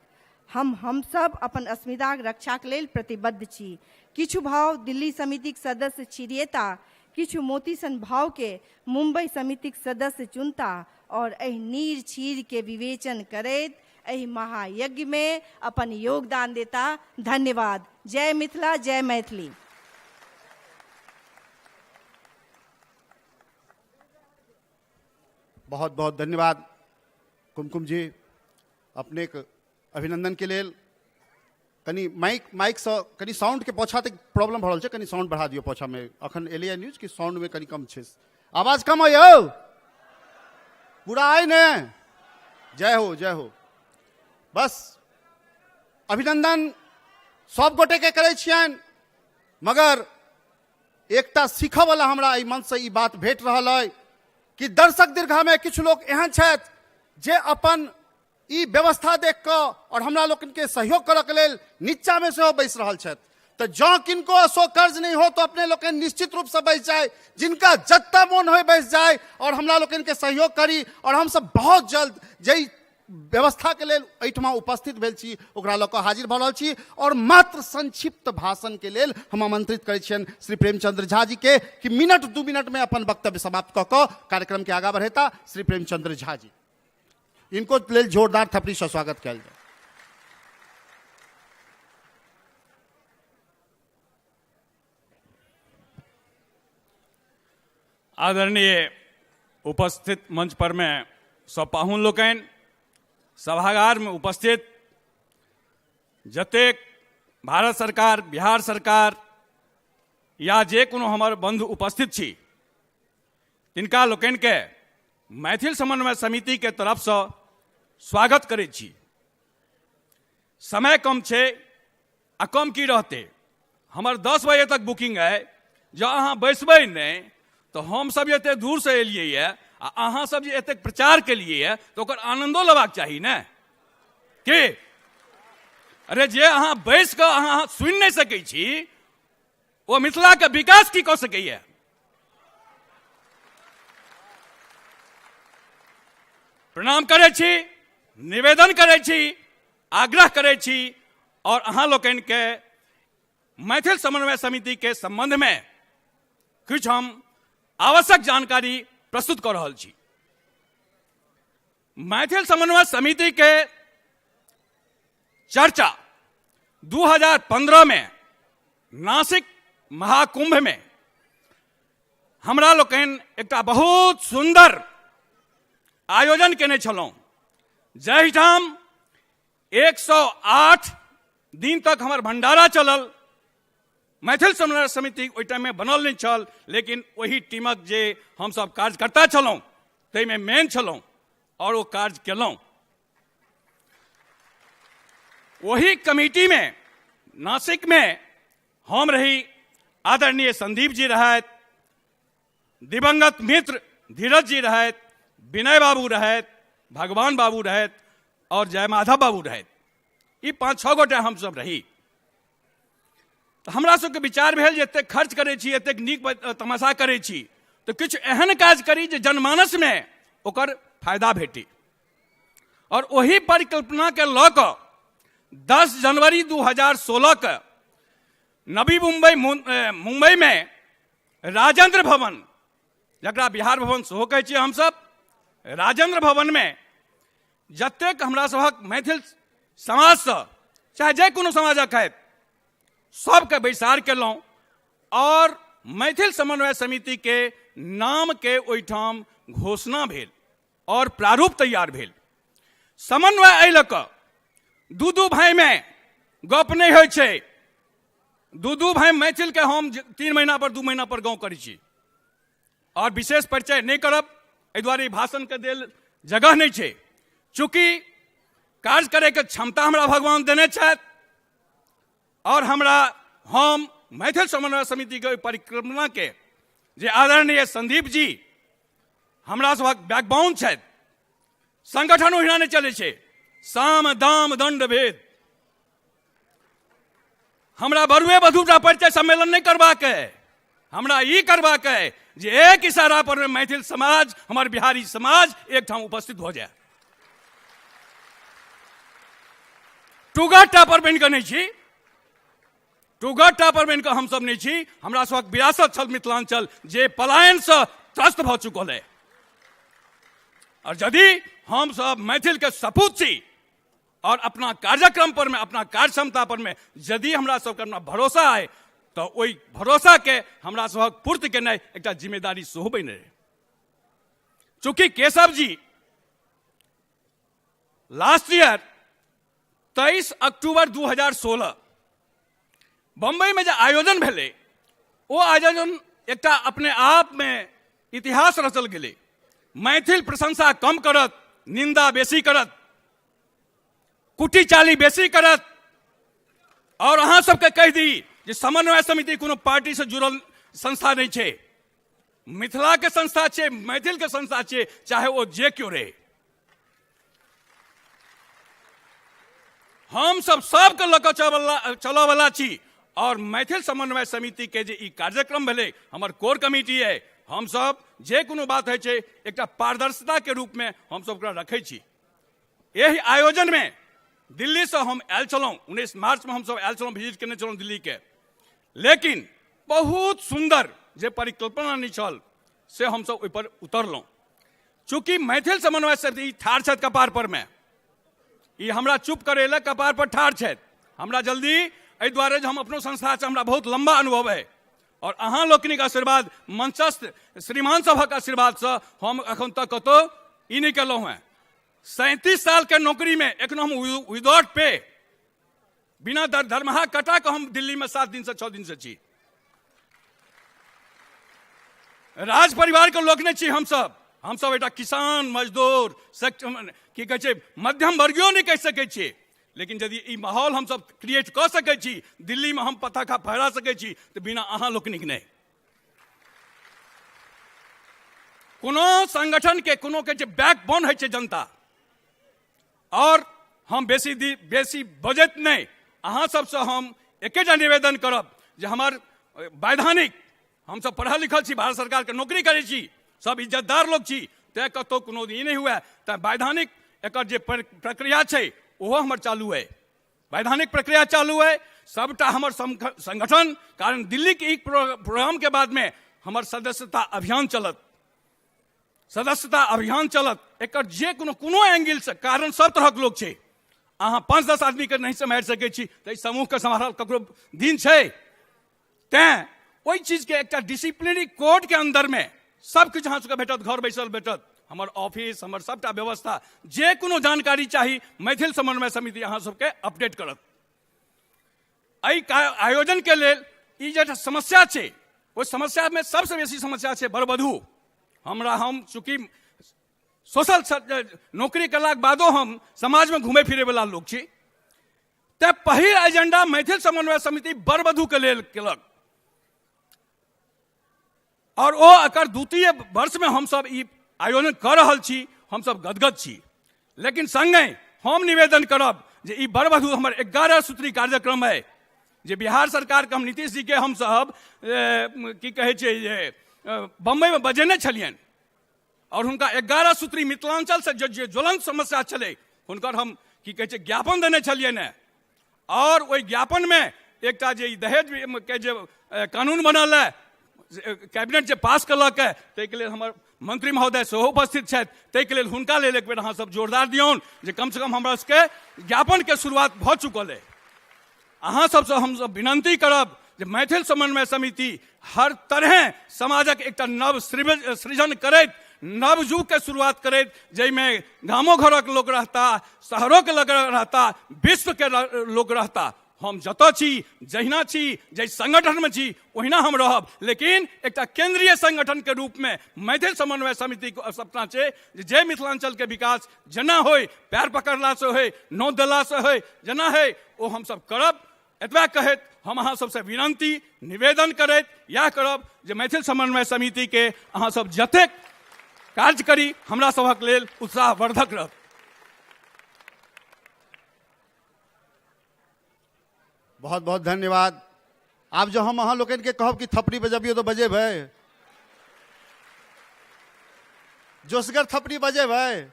हमसभ अपन अस्मिताक रक्षाक लेल प्रतिबद्ध छी। किछु भाव दिल्ली समितिक सदस्य छिड़िएता, किछु मोती सन भावके मुम्बई समितिक सदस्य चुनता और एहि नीर छीर के विवेचन करैत एहि महायज्ञ में अपन योगदान देता। धन्यवाद। जय मिथिला, जय मैथिली। बहुत बहुत धन्यवाद कुमकुम जी, अपने अभिनंदन के लेल। कनी माइकसँ कनी साउंडके पाछा तक प्रॉब्लम भऽ रहल छै, कनी साउंड बढ़ा दियौ पाछामे। अखन एलैए न्यूज कि साउंडमे कनी कम छै, आवाज कम अइ यौ, पूरा आइ ने। जय हो, जय हो। बस अभिनंदन सब गोटेके करै छियनि, मगर एकटा सीखऽवला हमरा एहि मंचसँ ई बात भेट रहल अइ कि दर्शक दीर्घामे किछु लोक एहन छथि जे अपन ई व्यवस्था देख कऽ और हमरा लोकनिके सहयोग करऽके लेल नीचामे सेहो बैस रहल छथि। तऽ जँ किनको असौकर्य नहि हो तऽ अपने लोकनि निश्चित रूपसँ बैस जाय, जिनका जतऽ मोन होय बैस जाय और हमरा लोकनिके सहयोग करी। और हमसब बहुत जल्द जाहि व्यवस्थाके लेल एहिठमा उपस्थित भेल छी ओकरा लऽ कऽ हाजिर भऽ रहल छी। और मात्र संक्षिप्त भाषणके लेल हम आमंत्रित करै छियनि श्री प्रेमचंद्र झा जी के कि मिनट 2 मिनटमे अपन वक्तव्य समाप्त कऽ कऽ कार्यक्रमके आगाँ बढ़ेता श्री प्रेमचंद्र झा जी। इनको लेल जोरदार थपड़ी से स्वागत कयल जाय। आदरणीय उपस्थित मंच पर में सब पाहुन लोकनि, सभागार में उपस्थित जतेक भारत सरकार, बिहार सरकार या जे कोनो हमर बंधु उपस्थित छी तिनका लोकनिके मैथिल समन्वय समिति के तरफसँ स्वागत करै छी। समय कम छै आ कम की रहतै, हमर 10 बजे तक बुकिंग अइ, जँ अहाँ बैसबै नहि तऽ हमसब जे एतेक दूरसँ एलियै यऽ आ अहाँ सब जे एतेक प्रचार केलियै यऽ तऽ ओकर आनन्दो लेबाक चाही ने। की अरे जे अहाँ बैस कऽ अहाँ सुनि नहि सकै छी ओ मिथिलाके विकास की कऽ सकैए? प्रणाम करै छी, निवेदन करै छी, आग्रह करै छी और अहाँ लोकनिके मैथिल समन्वय समिति के संबंध में किछु हम आवश्यक जानकारी प्रस्तुत कऽ रहल छी। मैथिल समन्वय समिति के चर्चा 2015 में नासिक महाकुंभ में हमरा लोकनि एकटा बहुत सुंदर आयोजन केने छलहुँ, जाहिठाम 108 दिन तक हमर भंडारा चलल। मैथिल समन्वय समिति ओहि टाइममे बनल नहि छल, लेकिन ओहि टीमक जे हमसब कार्यकर्ता छलहुँ ताहिमे मेन छलहुँ और ओ कार्य केलहुँ। ओही कमिटी में नासिक में हम रही, आदरणीय संदीप जी रहथि, दिवंगत मित्र धीरज जी रहथि, विनय बाबू रहथि, भगवान बाबू रहथि और जय माधव बाबू रहथि। ई 5-6 गोटे हमसब रही। तऽ हमरा सबके विचार भेल जे एतेक खर्च करै छी, एतेक नीक तमाशा करै छी, तऽ किछु एहन काज करी जे जनमानसमे ओकर फायदा भेटी। और ओही परिकल्पना के लऽ कऽ 10 जनवरी 2016 के नवी मुंबई मुंबई में राजेंद्र भवन, जकरा बिहार भवन सेहो कहै छियै हमसब, राजेंद्र भवन में जतेक हमरा सभक मैथिल समाजसँ चाहे जे कोनो समाजक हैत सबके बैसार केलहुँ और मैथिल समन्वय समिति के नाम के ओहिठाम घोषणा भेल और प्रारूप तैयार भेल। समन्वय एहि लऽ कऽ दू दू भाईमे गप नहि होइ छै। दू दू भाई मैथिलके हम 3 महीना पर 2 महीना पर गाँव करै छी। आओर विशेष परिचय नहि करब, एहि दुआरे ई भाषणके देल जगह नहि छै। चूँकि कार्य करैके क्षमता हमरा भगवान देने छथि आओर हमरा हम मैथिल समन्वय समितिके ओहि परिक्रमाके जे आदरणीय संदीप जी हमरा सभक बैकबोन छथि। संगठन ओहिना नहि चलै छै, साम दाम दंड भेद। हमरा बरुए बधूटा परिचय सम्मेलन नहि करबाक है, हमरा ई करबाक है जे एक इशारा पर मैथिल समाज, हमर बिहारी समाज एकठाम उपस्थित हो जाए। टुगर टापर बनि कऽ नहि छी, टुगर टापर बनि कऽ हमसभ नहि छी। हमरा सभक विरासत छल मिथिलांचल जे पलायनसँ त्रस्त भऽ चुकल है। और यदि हमसभ मैथिल के सपूत छी और अपना कार्यक्रम पर में, अपना कार्य क्षमता पर में यदि हमरा सबके अपना भरोसा है, तो ओहि भरोसा के हमरा सबक पूर्ति केनाइ एकटा जिम्मेदारी सेहो बनि रहै। चूँकि केशव जी लास्ट ईयर 23 अक्टूबर 2016 बम्बई में जे आयोजन भेलै, ओ आयोजन एकटा अपने आप में इतिहास रचल गेलै। मैथिल प्रशंसा कम करत, निंदा बेसी करत, कुटी चाली बेसी करत। और अहाँ सबके कहि दी जे समन्वय समिति कोनो पार्टी से जुड़ल संस्था नहीं छै, मिथिला के संस्था छै, मैथिल के संस्था छै, चाहे ओ जे क्यों रहे। हम सब सबके लऽ कऽ चलऽवला छी। और मैथिल समन्वय समिति के जे ई कार्यक्रम भेलै, हमर कोर कमिटी है, हम सब जे कोनो बात होइ छै एकटा पारदर्शिता के रूप में हम सब ओकरा रखै छी। एहि आयोजन में दिल्ली से हम आयल छलहुँ, 19 मार्च में हम सब आयल छलहुँ, विजिट केने छलहुँ दिल्ली के। लेकिन बहुत सुंदर जे परिकल्पना नहि छल से हम सब ओहि पर उतरलहुँ। चूँकि मैथिल समन्वय समिति ठाढ़ छथि कपार पर में, ई हमरा चुप करे लए कपार पर ठाढ़ छथि। हमरा जल्दी एहि दुआरे जे हम अपनो संस्था से हमरा बहुत लंबा अनुभव है और अहाँ लोकनिक आशीर्वाद, मंचस्थ श्रीमान सभक आशीर्वाद से हम एखन तक कतौ ई नहि केलहुँ हेँ। 37 साल के नौकरी में एखनो हम विदाउट पे, बिना दरमाहा कटा कऽ हम दिल्ली में 7 दिन से 6 दिन से छी। राज परिवार के लोक नहि छी हमसब, हमसब एकटा किसान मजदूर सेक्टर की कहै छै मध्यम वर्गीयो नहि कहि सकै छियै। लेकिन यदि ई माहौल हमसब क्रिएट कऽ सकै छी, दिल्ली में हम पताका फहरा सकै छी, तऽ बिना अहाँ लोकनिक नहि। कोनो संगठन के कोनो के जे बैकबोन होइ छै जनता। और हम बेसी बेसी बजैत नहि, अहाँ सबसँ हम एकेटा निवेदन करब जे हमर वैधानिक, हमसब पढ़ल लिखल छी, भारत सरकारके नौकरी करै छी, सब इज्जतदार लोक छी, तैँ कतहु कोनो ई नहि हुए, तैँ वैधानिक एकर जे प्रक्रिया छै ओहो हमर चालू अइ, वैधानिक प्रक्रिया चालू अइ सबटा हमर संगठन। कारण दिल्लीके ई प्रोग्रामके बादमे हमर सदस्यता अभियान चलत, सदस्यता अभियान चलत। एकर जे कोनो कोनो एंगलसँ, कारण सब तरहक लोक छै, अहाँ 5-10 आदमीके नहि सम्हारि सकै छी तऽ एहि समूहके सम्हारल ककरो दिन छै। तैँ ओहि चीजके एकटा डिसिप्लिनरी कोडके अन्दरमे सब किछु अहाँ सबके भेटत, घर बैसल भेटत। हमर ऑफिस, हमर सबटा व्यवस्था, जे कोनो जानकारी चाही मैथिल समन्वय समिति अहाँ सबके अपडेट करत। एहि आयोजनके लेल ई जे समस्या छै, ओहि समस्यामे सबसँ बेसी समस्या छै बरबधू। हम चूँकि सोशल नौकरी केलाके बादो हम समाजमे घुमै फिरैवला लोक छी, तैँ पहिल एजेंडा मैथिल समन्वय समिति बरबधूके लेल केलक। और ओ एकर द्वितीय वर्षमे हमसब ई आयोजन कऽ रहल छी, हमसब गदगद छी। लेकिन संगहि हम निवेदन करब जे ई बरबधू हमर 11 सूत्री कार्यक्रम अइ, जे बिहार सरकारके हम नीतीश जीके हमसब की कहै छै जे बम्बईमे बजेने छलियनि और हुनका 11 सूत्री मिथिलांचल से जे ज्वलंत समस्या छलै हुनकर हम की कहै छै ज्ञापन देने छलियनि हेँ। और ओहि ज्ञापनमे एकटा जे ई दहेज के जे कानून बनल है, कैबिनेट जे पास केलक है, ताहिके लेल हमर मंत्री महोदय सेहो उपस्थित छथि, ताहिके लेल हुनका लेल एक बेर अहाँ सब जोरदार दियौन जे कम से कम हमरा सबके ज्ञापनके शुरुआत भऽ चुकल है। अहाँ सबसँ हमसब विनती करब जे मैथिल समन्वय समिति हर तरहे समाजक एकटा नव सृजन करैत, नव युगके शुरुआत करैत, जाहिमे गामो घरक लोक रहता, शहरोके लोक रहता, विश्वके लोक रहता। हम जतऽ छी, जहिना छी, जाहि संगठनमे छी, ओहिना हम रहब, लेकिन एकटा केंद्रीय संगठनके रूपमे मैथिल समन्वय समितिके सपना छै जे जे मिथिलांचलके विकास जेना होइ, पैर पकड़लासँ होइ, नोत देलासँ होइ, जेना होइ, ओ हमसब करब। एतबा कहैत हम अहाँ सबसँ विनती निवेदन करैत इएह करब जे मैथिल समन्वय समितिके अहाँ सब जतेक कार्य करी, हमरा सभक लेल उत्साहवर्धक रहत। बहुत बहुत धन्यवाद। आब जो हम अहाँ लोकनि के कहब कि थपड़ी बजबियौ तऽ बजेबै? जोशगर थपड़ी बजेबै?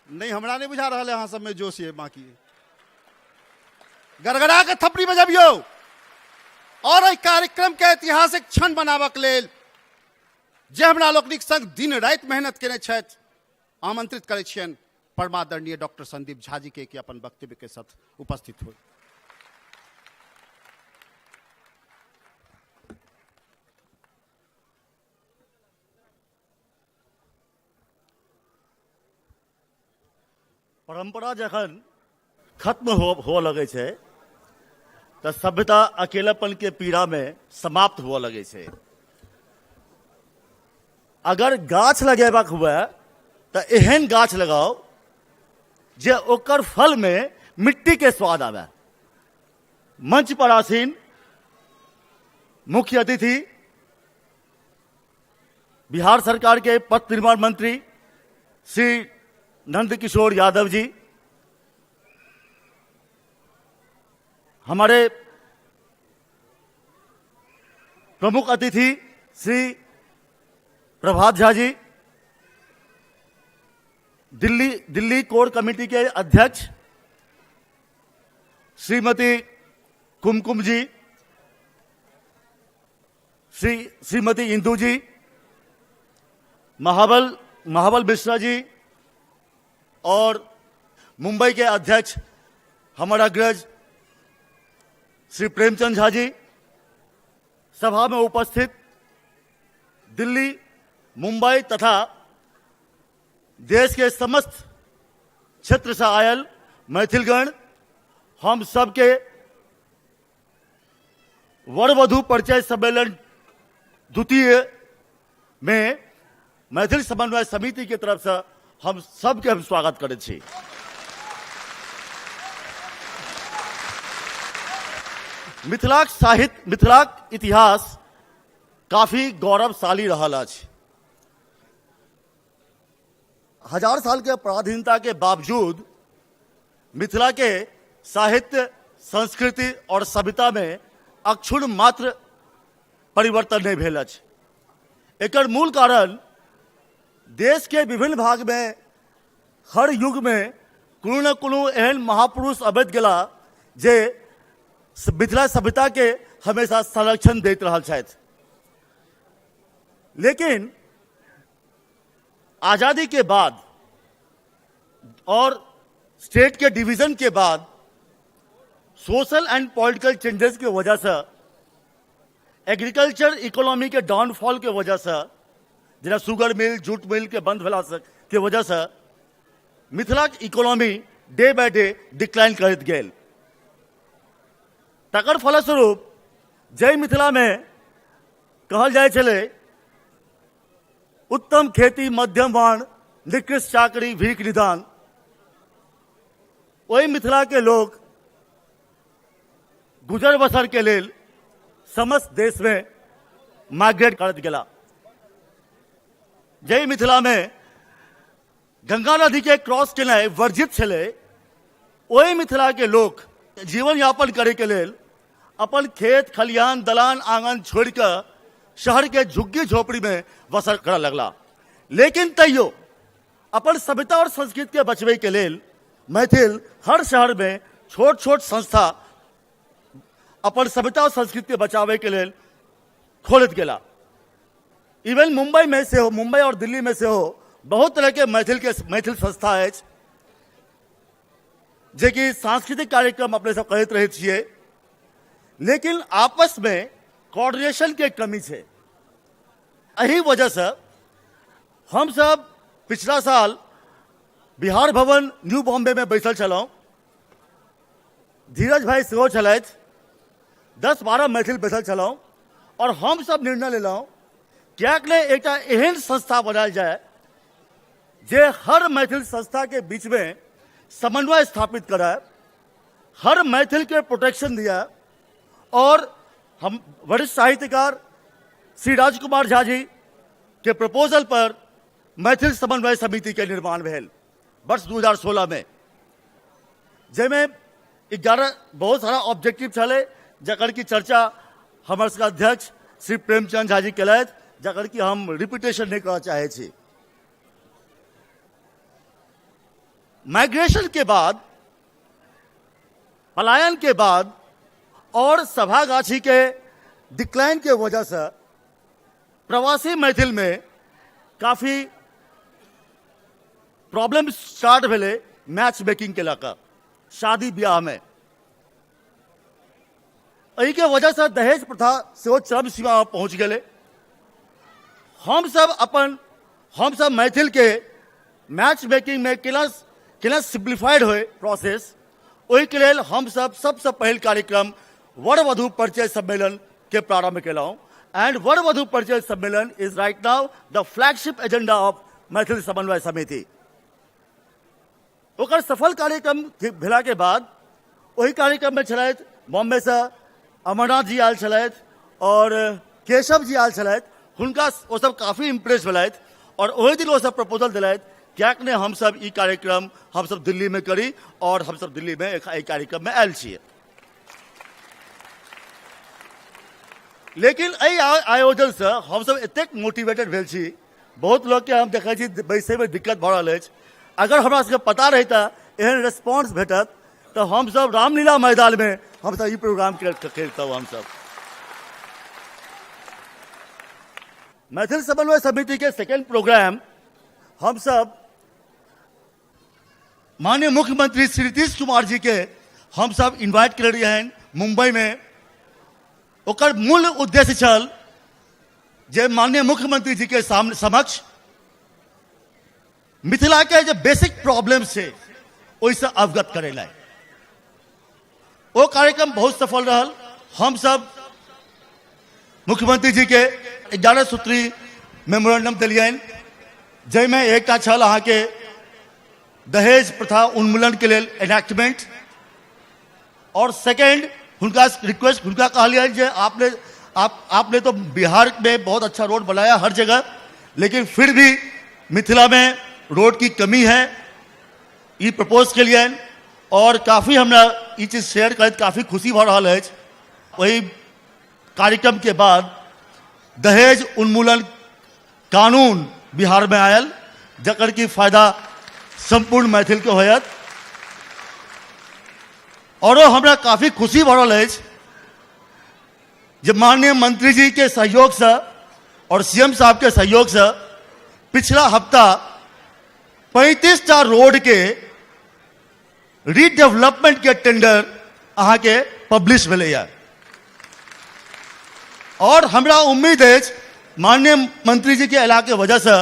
नहीं, हमरा नहीं बुझा रहल है अहाँ सबमे जोश ये, बाकी गड़गड़ा के थपड़ी बजबियौ। और एहि कार्यक्रम के ऐतिहासिक क्षण बनाबक लेल जे हमरा लोकनिक संग दिन राति मेहनत केने छथि, आमंत्रित करै छियनि परमादरणीय डॉक्टर संदीप झा जी के कि अपन वक्तव्य के साथ उपस्थित हो। परंपरा जखन खत्म हो लगे छै तऽ सभ्यता अकेलापन के पीड़ा में समाप्त हुअ लगे छै। अगर गाछ लगेबाक हुए तऽ एहन गाछ लगाओ जे ओकर फल में मिट्टी के स्वाद आवे। मंच पर आसीन मुख्य अतिथि बिहार सरकार के पथ निर्माण मंत्री श्री नंद किशोर यादव जी, हमारे प्रमुख अतिथि श्री प्रभात झा जी, दिल्ली दिल्ली कोर कमेटी के अध्यक्ष श्रीमती कुमकुम जी, श्रीमती इंदू जी, महाबल महाबल मिश्रा जी और मुंबई के अध्यक्ष हमारा अग्रज श्री प्रेमचंद झा जी, सभा में उपस्थित दिल्ली, मुंबई तथा देश के समस्त क्षेत्र से आयल मैथिलगण, हम सबके वर वधु परिचय सम्मेलन द्वितीय में मैथिल समन्वय समिति के तरफ से हम सबके हम स्वागत करै छी। मिथिलाक साहित्य, मिथिलाक इतिहास काफी गौरवशाली रहल अछि। हजार साल के पराधीनता के बावजूद मिथिला के साहित्य, संस्कृति और सभ्यता में अक्षुण्ण मात्र परिवर्तन नहीं भेल अछि। एकर मूल कारण देश के विभिन्न भाग में हर युग में कोनो न कोनो एहन महापुरुष अबैत गेला जे मिथिला सभ्यता के हमेशा संरक्षण दैत रहल छथि। लेकिन आज़ादी के बाद और स्टेट के डिवीजन के बाद सोशल एंड पॉलिटिकल चेंजेस के वजह से, एग्रीकल्चर इकोनॉमी के डाउनफॉल के वजह से, जेना शुगर मिल, जूट मिल के बंद भेला से के वजह से मिथिलाक economy day by day decline करैत गेल। तकर फलस्वरूप जय मिथिला में कहल जाइ छलै उत्तम खेती मध्यम वाण निकृष्ट चाकरी भीख निदान, ओहि मिथिला के लोग गुजर बसर के लेल समस्त देश में माइग्रेट करैत गेला। जाहि मिथिला में गंगा नदी के क्रॉस केनाइ वर्जित छलै, ओहि मिथिला के लोक जीवन यापन करे के लेल अपन खेत खलिहान दलान आंगन छोड़ के शहर के झुग्गी झोपड़ी में बसर करऽ लगला। लेकिन तैयो अपन सभ्यता और संस्कृति के बचबै के लेल मैथिल हर शहर में छोट छोट संस्था अपन सभ्यता और संस्कृति के बचावे के लेल खोलैत गेला। इवन मुंबई में सेहो, मुंबई और दिल्ली में सेहो बहुत तरह के मैथिल के मैथिल संस्था अछि जेकि सांस्कृतिक कार्यक्रम अपने सब करैत रहै छियै, लेकिन आपस में कोऑर्डिनेशन के कमी छै। एहि वजह से हम सब पिछला साल बिहार भवन न्यू बॉम्बे में बैसल छलहुँ। धीरज भाई सेहो छलथि। 10-12 मैथिल बैसल छलहुँ आओर हमसभ निर्णय लेलहुँ किएक नहि एकटा एहन संस्था बनायल जाय जे हर मैथिल संस्थाके बीचमे समन्वय स्थापित करय, हर मैथिल के प्रोटेक्शन दिया। और हम वरिष्ठ साहित्यकार श्री राजकुमार झा जी के प्रपोजल पर मैथिल समन्वय समिति के निर्माण भेल वर्ष 2016 में, जाहिमे 11 बहुत सारा ऑब्जेक्टिव छलै, जकर की चर्चा हमर सबके अध्यक्ष श्री प्रेमचंद झा जी केलथि, जकर की हम रिपीटेशन नहीं करऽ चाहै छी। माइग्रेशन के बाद, पलायन के बाद और सभागाछी के डिक्लाइन के वजह से प्रवासी मैथिल में काफी प्रॉब्लम स्टार्ट भेलै मैच मेकिंग के लऽ कऽ शादी ब्याह में। एहि के वजह से दहेज प्रथा सेहो चरम सीमा पर पहुंच गेलै। हमसब मैथिल के मैच मेकिंग में केना केना सिम्प्लीफाइड होय प्रोसेस, ओहिके लेल हमसब सबसँ पहिल कार्यक्रम वर वधु परिचय सम्मेलन के प्रारंभ केलहुँ। एंड वर वधु परिचय सम्मेलन is right now the flagship agenda of Maithil Samanvay Samiti. ओकर सफल कार्यक्रम भेला के बाद ओहि कार्यक्रम में छलथि बॉम्बे से अमरनाथ जी आयल छलथि और केशव जी आयल छलथि। हुनका ओ सब काफी इम्प्रेस भेलथि और ओहि दिन ओ सब प्रपोजल देलथि किएक नहि हमसब ई कार्यक्रम हमसब दिल्ली में करी, और हमसब दिल्ली में एहि कार्यक्रम में आयल छियै। लेकिन एहि आयोजन से हमसब एतेक मोटिवेटेड भेल छी, बहुत लोकके हम देखै छी बैसैमे दिक्कत भऽ रहल अछि। अगर हमरा सबके पता रहितै एहन रेस्पॉन्स भेटत तऽ हमसब रामलीला मैदानमे हमसब ई प्रोग्राम करितहुँ। हमसब मैथिल समन्वय समितिके सेकेंड प्रोग्राम हमसब माननीय मुख्यमंत्री श्री नीतीश कुमार जी के हमसब इन्वाइट केने रहियनि मुंबई में। ओकर मूल उद्देश्य छल जे माननीय मुख्यमंत्री जी के सामने समक्ष मिथिला के जे बेसिक प्रॉब्लम छै ओहिसँ अवगत करेनाइ। ओ कार्यक्रम बहुत सफल रहल। हमसब मुख्यमंत्री जी के 11 सूत्री मेमोरेंडम दिलियनि, जाहिमे एकटा छल अहाँके दहेज प्रथा उन्मूलन के लेल एनैक्टमेंट, और सेकेंड हुनका रिक्वेस्ट, हुनका कहलियनि जे आपने तो बिहार में बहुत अच्छा रोड बनाया हर जगह, लेकिन फिर भी मिथिला में रोड की कमी है, ई प्रपोज केलियनि। और काफ़ी हमरा ई चीज शेयर करैत काफ़ी खुशी भऽ रहल अछि। ओहि कार्यक्रम के बाद दहेज उन्मूलन कानून बिहार में आयल, जकर की फायदा संपूर्ण मैथिल के होयत। औरो हमरा काफ़ी खुशी भऽ रहल अछि जे माननीय मंत्री जी के सहयोग से और सीएम साहब के सहयोग से पिछला हफ्ता 35 टा रोड के रीडेवलपमेंट के टेंडर अहाँ के पब्लिश भेलैया। और हमरा उम्मीद अछि माननीय मंत्री जी के अयला के वजह से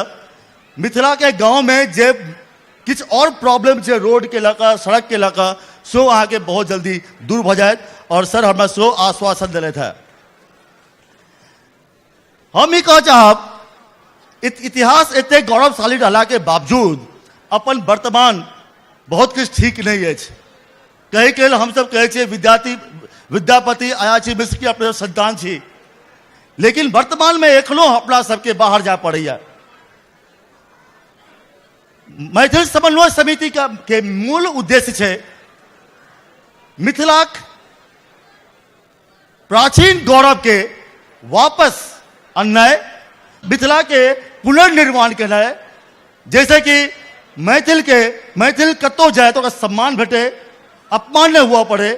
मिथिला के गांव में जे किछु और प्रॉब्लम छै रोड के लऽ कऽ, सड़क के लऽ कऽ, सेहो अहाँ के बहुत जल्दी दूर भऽ जायत। और सर हमरा सेहो आश्वासन देलथि हेँ। हम ई कहऽ चाहब, इतिहास एतेक गौरवशाली रहला के बावजूद अपन वर्तमान बहुत किछु ठीक नहि अछि। कहैके लेल हमसब कहै छियै विद्यापति अयाची मिश्र के अपने संतान छी, लेकिन वर्तमान में एखनो अपना सबके बाहर जाय पड़ैया। मैथिल समन्वय समिति के मूल उद्देश्य छै मिथिलाक प्राचीन गौरव के वापस अननाइ, मिथिला के पुनर्निर्माण केनाइ, जैसे कि मैथिल कतौ जाए तो ओकरा सम्मान भेटे, अपमान नहीं हुआ पड़े।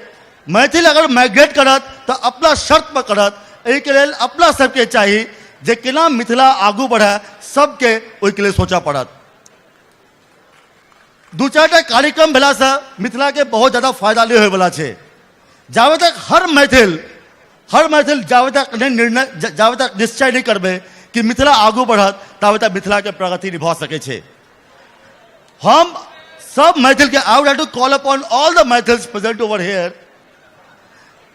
मैथिल अगर माइग्रेट करत तो अपना शर्त पर करत। एहिके लेल अपना सबके चाही जे केना मिथिला आगू बढ़े, सबके ओहिके लेल सोचऽ पड़त। दू चारि टा कार्यक्रम भेलासँ मिथिलाके बहुत ज्यादा फायदा नहि होइवला छै। जाबे तक हर मैथिल जाबे तक नहि निर्णय, जाबे तक निश्चय नहि करबै कि मिथिला आगू बढ़त, ताबे तक मिथिलाके प्रगति नहि भऽ सकै छै। हम सब मैथिल के I would like to call upon all the Maithils present over here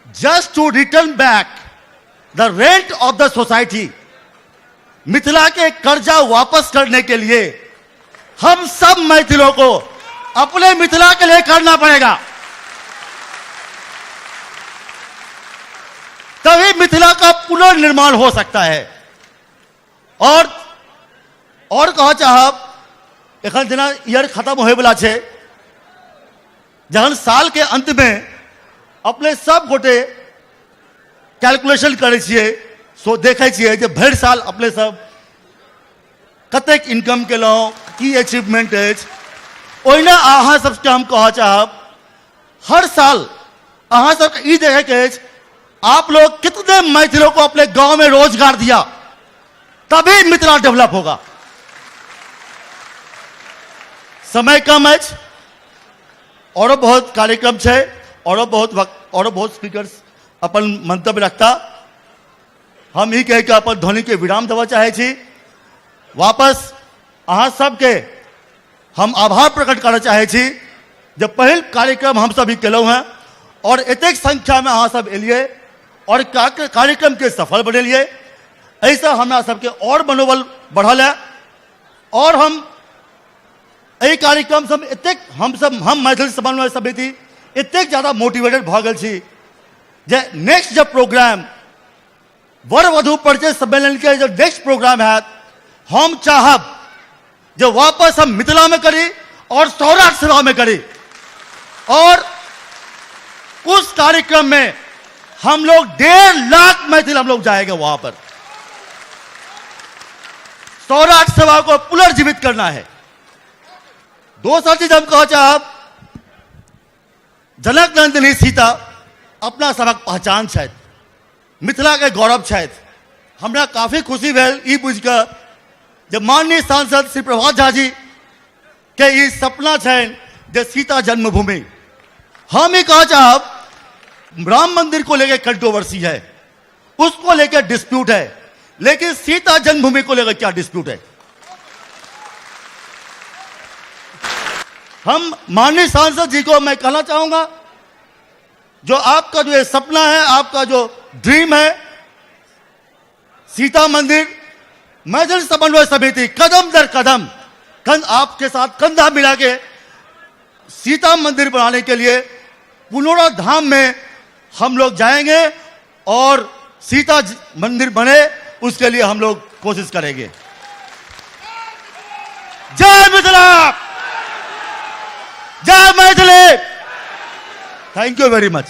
Just to return back the rent of the society, Mithila के कर्जा वापस करने के लिए हम सब मैथिलों को अपने मिथिला के लिए करना पड़ेगा, तभी मिथिला का पुनर्निर्माण हो सकता है। और कह चाहब, एखन जेना ईयर खत्म होयवला छै, जहन साल के अंत में अपने सब गोटे कैलकुलेशन करै छियै, सो देखै छियै जे भरि साल अपने सब कतेक इनकम केलहुँ, की अचीवमेंट अछि। ओहिना अहाँ सबके हम कहऽ चाहब, हर साल अहाँ सबके ई देखैके अछि आप लोग कितने मैथिलों को अपने गांव में रोजगार दिया, तभी मिथिला डेवलप होगा। समय कम अछि, औरो बहुत कार्यक्रम छै, औरो बहुत वक्त, औरो बहुत स्पीकर्स अपन मंतव्य रखता। हम ई कहि के अपन ध्वनि के विराम देबऽ चाहै छी। वापस अहाँ सबके हम आभार प्रकट करऽ चाहै छी जे पहिल कार्यक्रम हम सब ई केलहुँ हेँ और एतेक संख्या में अहाँ सब एलियै और कार्यक्रम के सफल बनेलियै। एहिसँ हमरा सबके और मनोबल बढ़ल है और हम एहि कार्यक्रम से एतेक हम मैथिल समन्वय समिति एतेक ज्यादा मोटिवेटेड भऽ गेल छी जे नेक्स्ट जब प्रोग्राम वर वधु परिचय सम्मेलन के जो नेक्स्ट प्रोग्राम है, हम चाहब जे वापस हम मिथिला में करी और सौराठ सभा में करी और उस कार्यक्रम में हम लोग 1.5 लाख मैथिल हम लोग जाएंगे वहां पर। सौराठ सभा को पुनर्जीवित करना है। दोसर चीज हम कह चाहब, जनक नंदिनी सीता अपना सबक पहचान छथि, मिथिला के गौरव छथि। हमरा काफी खुशी भेल ई बुझि कऽ जे माननीय सांसद श्री प्रभात झा जी के ई सपना छनि जे सीता जन्मभूमि। हम ई कह चाहब, राम मंदिर को लेकर कंट्रोवर्सी है, उसको लेकर डिस्प्यूट है, लेकिन सीता जन्मभूमि को लेकर क्या डिस्प्यूट है? हम माननीय सांसद जी को मैं कहना चाहूंगा, जो आपका जो ये सपना है, आपका जो ड्रीम है, सीता मंदिर, मैथिल समन्वय समिति कदम दर कदम कंध आपके साथ कंधा मिला के सीता मंदिर बनाने के लिए पुनौरा धाम में हम लोग जाएंगे और सीता मंदिर बने उसके लिए हम लोग कोशिश करेंगे। जय मिथिला, जय Maithili. Thank you very much.